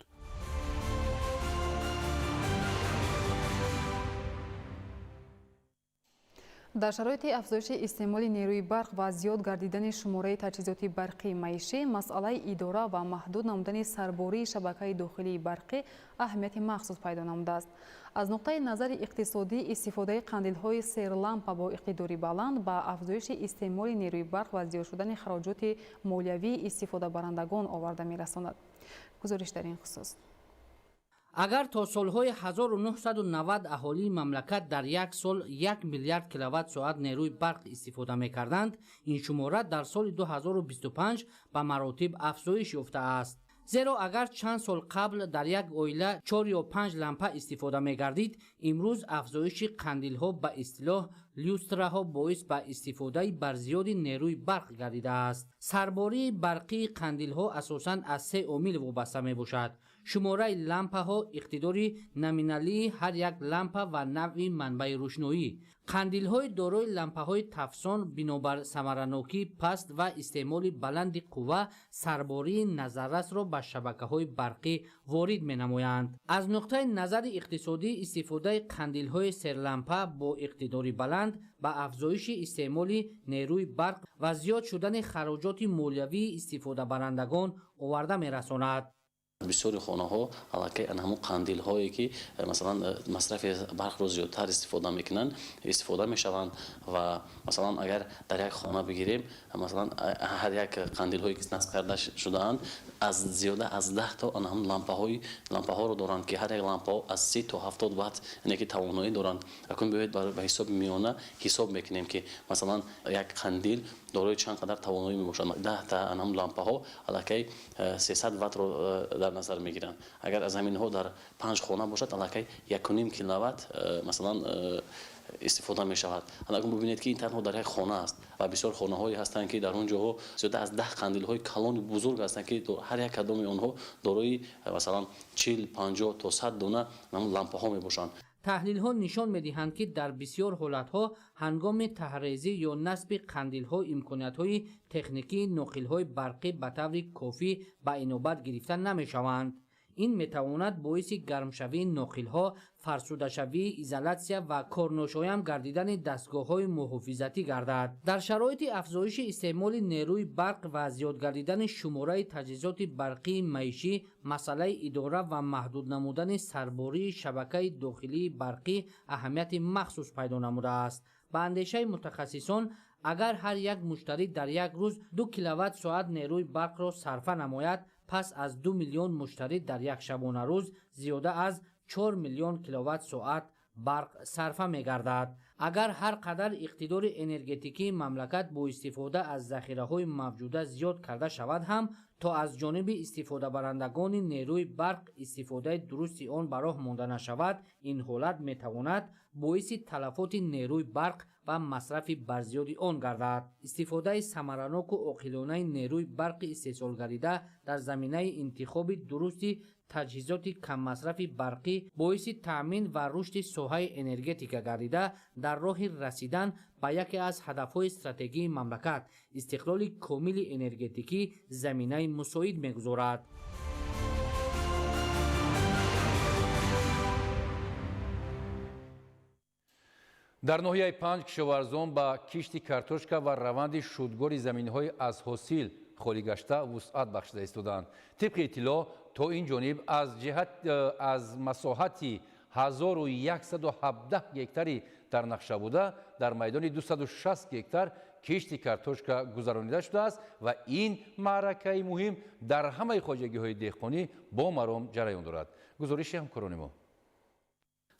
Speaker 7: Дар шароити афзоиши истеъмоли нерӯи барқ ва зиёд гардидани шумораи таҷҳизоти барқии маишӣ, масъалаи идора ва маҳдуд намудани сарбории шабакаи дохилии барқӣ аҳамияти махсус пайдо намудааст. Аз нуқтаи назари иқтисодӣ, истифодаи қандилҳои серлампа бо иқтидори баланд ба афзоиши истеъмоли нерӯи барқ ва зиёд шудани хароҷоти молиявии истифодабарандагон оварда мерасонад. Гузориш дар ин хусус.
Speaker 4: Агар то солҳои 1990 аҳолии мамлакат дар як сол 1 миллиард киловатт-соат нерӯи барқ истифода мекарданд, ин шумора дар соли 2025 ба маротиб афзоиш ёфтааст. Зеро агар чанд сол қабл дар як оила 4 ё 5 лампа истифода мегардид, имрӯз афзоиши қандилҳо, ба истилоҳ люстраҳо, боис ба истифодаи барзиёди нерӯи барқ гардидааст. Сарбории барқии қандилҳо асосан аз се омил вобаста мебошад: шумораи лампаҳо, иқтидори номиналии ҳар як лампа ва навъи манбаи рӯшноӣ. Қандилҳои дорои лампаҳои тафсон бинобар самаранокии паст ва истеъмоли баланди қувва сарбории назаррасро ба шабакаҳои барқӣ ворид менамоянд. Аз нуқтаи назари иқтисодӣ, истифодаи қандилҳои серлампа бо иқтидори баланд ба афзоиши истеъмоли нерӯи барқ ва зиёд шудани хароҷоти молиявии истифодабарандагон оварда мерасонад.
Speaker 5: Бисёри хонаҳо аллакай ҳамон қандилҳое, ки масалан масрафи барқро зиёдтар истифода мекунанд, истифода мешаванд. Ва масалан, агар дар як хона бигирем, масалан, ҳар як қандилҳое, ки насб карда шудаанд, аз зиёда аз 10 то ҳамон лампаҳоро доранд, ки ҳар як лампаҳо аз 30 то 70 ватт, яъне ки тавоноӣ доранд. Акун биёед, ба ҳисоби миёна ҳисоб мекунем, ки масалан як қандил дорои чанд қадар тавоноӣ мебошад. 10 та ҳамон лампаҳо аллакай 300 ваттро дар назар мегиранд. Агар аз ҳаминҳо дар панҷ хона бошад, аллакай 1,5 киловатт масалан истифода мешавад. Акун бибинед, ки ин танҳо дар як хона аст ва бисёр хонаҳое ҳастанд, ки дар он ҷоҳо зиёда аз 10 қандилҳои калони бузург ҳастанд, ки ҳар як кадоми онҳо дорои масалан 40, 50 то 100 дона лампаҳо мебошанд.
Speaker 4: Таҳлилҳо нишон медиҳанд, ки дар бисёр ҳолатҳо ҳангоми таҳрезӣ ё насби қандилҳо имкониятҳои техникии ноқилҳои барқӣ ба таври кофӣ ба инобат гирифта намешаванд. Ин метавонад боиси гармшавии ноқилҳо, фарсудашавии изолятсия ва корношоям гардидани дастгоҳҳои муҳофизатӣ гардад. Дар шароити афзоиши истеъмоли нерӯи барқ ва зиёд гардидани шумораи таҷҳизоти барқии маишӣ, масъалаи идора ва маҳдуд намудани сарбории шабакаи дохилии барқӣ аҳамияти махсус пайдо намудааст. Ба андешаи мутахассисон, агар ҳар як муштарӣ дар як рӯз 2 киловатт-соат нерӯи барқро сарфа намояд, пас аз 2 миллион муштарӣ дар як шабонарӯз зиёда аз 4 миллион киловатт-соат барқ сарфа мегардад. Агар ҳар қадар иқтидори энергетикии мамлакат бо истифода аз захираҳои мавҷуда зиёд карда шавад ҳам, то аз ҷониби истифодабарандагони нерӯи барқ истифодаи дурусти он ба роҳ монда нашавад, ин ҳолат метавонад боиси талафоти нерӯи барқ ва масрафи барзиёди он гардад. Истифодаи самараноку оқилонаи нерӯи барқи истеҳсолгардида дар заминаи интихоби дурусти таҷҳизоти каммасрафи барқӣ боиси таъмин ва рушди соҳаи энергетика гардида, дар роҳи расидан ба яке аз ҳадафҳои стратегии мамлакат, истиқлоли комили энергетикӣ, заминаи мусоид мегузорад.
Speaker 8: Дар ноҳияи Панҷ кишоварзон ба кишти картошка ва раванди шудгори заминҳои аз ҳосил холӣ гашта вусъат бахшида истодаанд. Тибқи иттилоъ, то ин ҷониб аз масоҳати 1117 гектари дар нақша буда, дар майдони 260 гектар кишти картошка гузаронида шудааст ва ин маъракаи муҳим дар ҳамаи хоҷагиҳои деҳқонӣ бо маром ҷараён дорад. Гузориши ҳамкорони мо.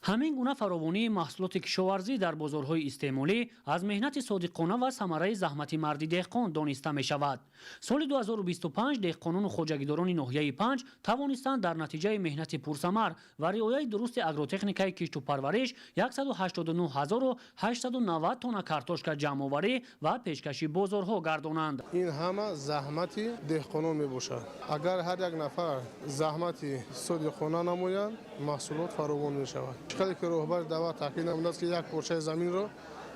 Speaker 9: Ҳамин гуна фаровонии маҳсулоти кишоварзӣ дар бозорҳои истеъмолӣ аз меҳнати содиқона ва самараи заҳмати марди деҳқон дониста мешавад. Соли 2025 деҳқонону хоҷагидорони ноҳияи Панҷ тавонистанд дар натиҷаи меҳнати пурсамар ва риояи дурусти агротехникаи кишту парвариш 189 890 тонна картошка ҷамъоварӣ ва пешкаши бозорҳо гардонанд.
Speaker 3: Ин ҳама заҳмати деҳқонон мебошад. Агар ҳар як нафар заҳмати содиқона намоянд, маҳсулот фаровон мешавад. Хеле ки роҳбари давлат таъкид намудааст, ки як порчаи заминро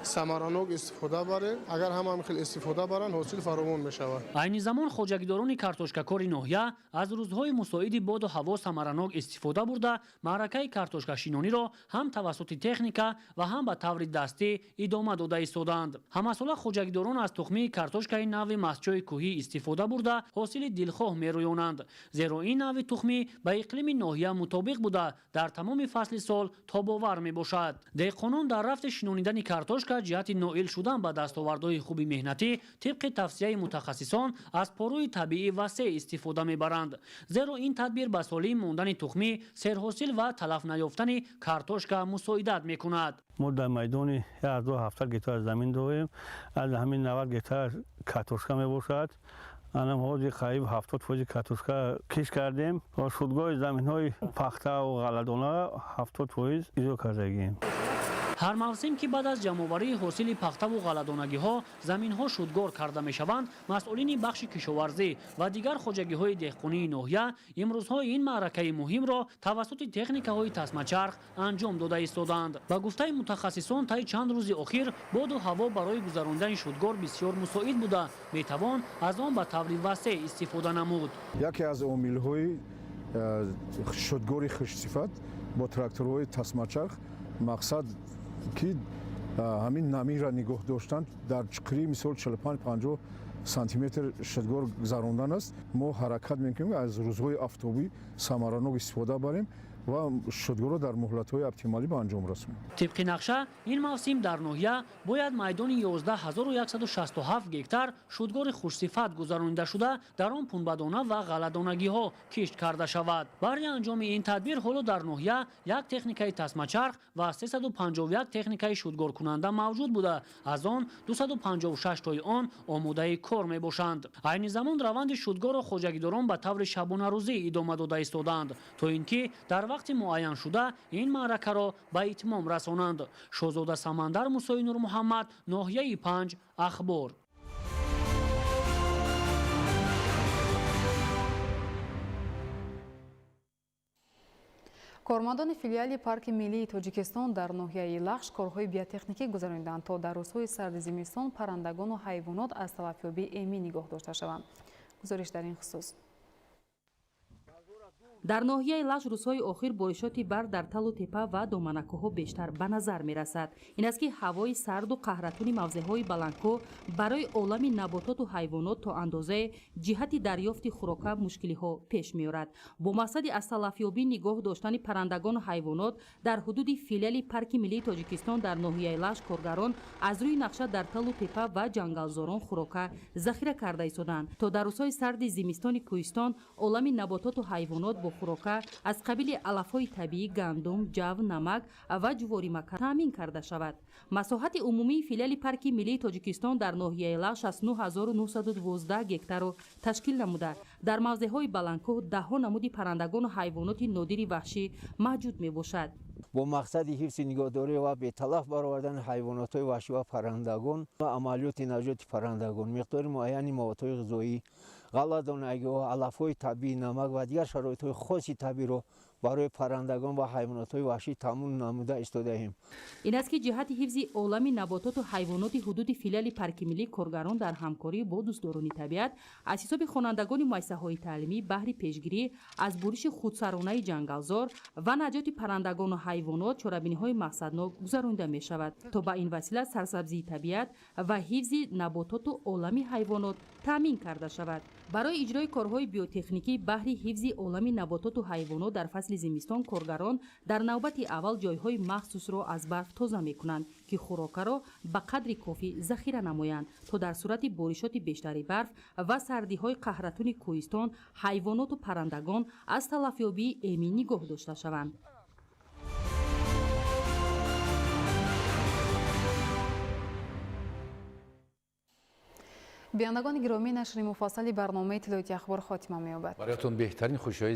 Speaker 3: самаранок истифода барем. Агар ҳама ҳамин хел истифода баранд, ҳосил фаровон мешавад.
Speaker 9: Айни замон хоҷагидорони картошкакори ноҳия аз рӯзҳои мусоиди боду ҳаво самаранок истифода бурда, маъракаи картошкашинониро ҳам тавассути техника ва ҳам ба таври дастӣ идома дода истодаанд. Ҳамасола хоҷагидорон аз тухмии картошкаи нави масҷои кӯҳӣ истифода бурда, ҳосили дилхоҳ мерӯёнанд, зеро ин нави тухмӣ ба иқлими ноҳия мутобиқ буда, дар тамоми фасли сол тобовар мебошад. Деҳқонон дар рафти шинонидани картошка ҷиҳати ноил шудан ба дастовардҳои хуби меҳнатӣ тибқи тавсияи мутахассисон аз порӯи табиӣ васеъ истифода мебаранд, зеро ин тадбир ба солим мондани тухмӣ, серҳосил ва талаф наёфтани картошка мусоидат мекунад.
Speaker 6: Мо дар майдони 17 гектар замин дорем, аз ҳамин 90 гектар картошка мебошад. Анам ҳозир қариб 70% картошка кишт кардем ва шудгоҳи заминҳои пахтаву ғалладона 70% иҷро кардагием.
Speaker 9: Ҳар мавсим ки баъд аз ҷамъоварии ҳосили пахтаву ғалладонагиҳо заминҳо шудгор карда мешаванд, масъулини бахши кишоварзӣ ва дигар хоҷагиҳои деҳқонии ноҳия имрӯзҳо ин маъракаи муҳимро тавассути техникаҳои тасмачарх анҷом дода истодаанд. Ба гуфтаи мутахассисон, таи чанд рӯзи охир боду ҳаво барои гузарондани шудгор бисёр мусоид буда, метавон аз он ба таври васеъ истифода намуд.
Speaker 10: Яке аз омилҳои шудгори хушсифат бо тракторҳои тасмачарх мақсад ки ҳамин намиро нигоҳ доштан дар чуқурии мисол 45-50 сантиметр шудгор гузарондан аст. Мо ҳаракат мекунем, аз рӯзҳои афтобӣ самаранок истифода барем ва шудгорро дар муҳлатҳои оптималӣ ба анҷом расонем.
Speaker 9: Тибқи нақша, ин мавсим дар ноҳия бояд майдони 11 167 гектар шудгори хушсифат гузаронида шуда, дар он пунбадона ва ғалладонагиҳо кишт карда шавад. Баҳри анҷоми ин тадбир ҳоло дар ноҳия як техникаи тасмачарх ва 351 техникаи шудгоркунанда мавҷуд буда, аз он 256 тои он омодаи кор мебошанд. Айни замон раванди шудгорро хоҷагидорон ба таври шабонарӯзӣ идома дода истодаанд, то ин ки дар вақти муайяншуда ин маъракаро ба итмом расонанд. Шоҳзода Самандар, Мусои Нурмуҳаммад, ноҳияи Панҷ, Ахбор.
Speaker 7: Кормандони филиали Парки миллии Тоҷикистон дар ноҳияи Лахш корҳои биотехникӣ гузарониданд, то дар рӯзҳои сарди зимистон паррандагону ҳайвонот аз талафёбӣ эмин нигоҳ дошта шаванд. Гузориш дар ин хусус.
Speaker 24: Дар ноҳияи Лахш рӯзҳои охир боришоти барф дар талу тепа ва доманакӯҳҳо бештар ба назар мерасад. Ин аст, ки ҳавои сарду қаҳратуни мавзеъҳои баландкӯҳ барои олами набототу ҳайвонот то андозае ҷиҳати дарёфти хӯрока мушкилиҳо пеш меорад. Бо мақсади аз талафёбӣ нигоҳ доштани паррандагону ҳайвонот дар ҳудуди филиали Парки миллии Тоҷикистон дар ноҳияи Лахш коргарон аз рӯи нақша дар талу тепа ва ҷангалзорон хӯрока захира карда истоданд, то дар рӯзҳои сарди зимистони кӯҳистон олами набототу ҳайвонот бо хӯрока аз қабили алафҳои табиӣ, гандум, ҷав, намак ва ҷуворимака таъмин карда шавад. Масоҳати умумии филиали Парки миллии Тоҷикистон дар ноҳияи Лахш 6912 гектарро ташкил намуда, дар мавзеъҳои баландкӯҳ даҳҳо намуди паррандагону ҳайвоноти нодири ваҳшӣ мавҷуд мебошад.
Speaker 25: Бо мақсади ҳифзи, нигоҳдорӣ ва беталаф баровардани ҳайвонотҳои ваҳшӣ ва паррандагон ва амалиёти наҷоти паррандагон миқдори муайяни маводҳои ғизоӣ, ғалладонагиҳо, алафҳои табиӣ, намак ва дигар шароитҳои хоси табииро Барои паррандагон ва ҳайвонотҳои ваҳшӣ таъмин намуда истодаем.
Speaker 24: Ин аст, ки ҷиҳати ҳифзи олами набототу ҳайвоноти ҳудуди филиали парки миллӣ коргарон дар ҳамкорӣ бо дӯстдорони табиат аз ҳисоби хонандагони муассисаҳои таълимӣ баҳри пешгирӣ аз буриши худсаронаи ҷангалзор ва наҷоти паррандагону ҳайвонот чорабиниҳои мақсаднок гузаронида мешавад, то ба ин васила сарсабзии табиат ва ҳифзи набототу олами ҳайвонот таъмин карда шавад. Барои иҷрои корҳои биотехникӣ баҳри ҳифзи олами набототу ҳайвонот дар фасли зимистон коргарон дар навбати аввал ҷойҳои махсусро аз барф тоза мекунанд, ки хӯрокаро ба қадри кофӣ захира намоянд, то дар сурати боришоти бештари барф ва сардиҳои қаҳратуни кӯҳистон ҳайвоноту паррандагон аз талафёбии эмин нигоҳ дошта шаванд.
Speaker 7: Бинандагони гиромӣ, нашри муфассали барномаи Иттилоти ахбор хотима меёбад.
Speaker 8: Бароятон беҳтарин хушиҳои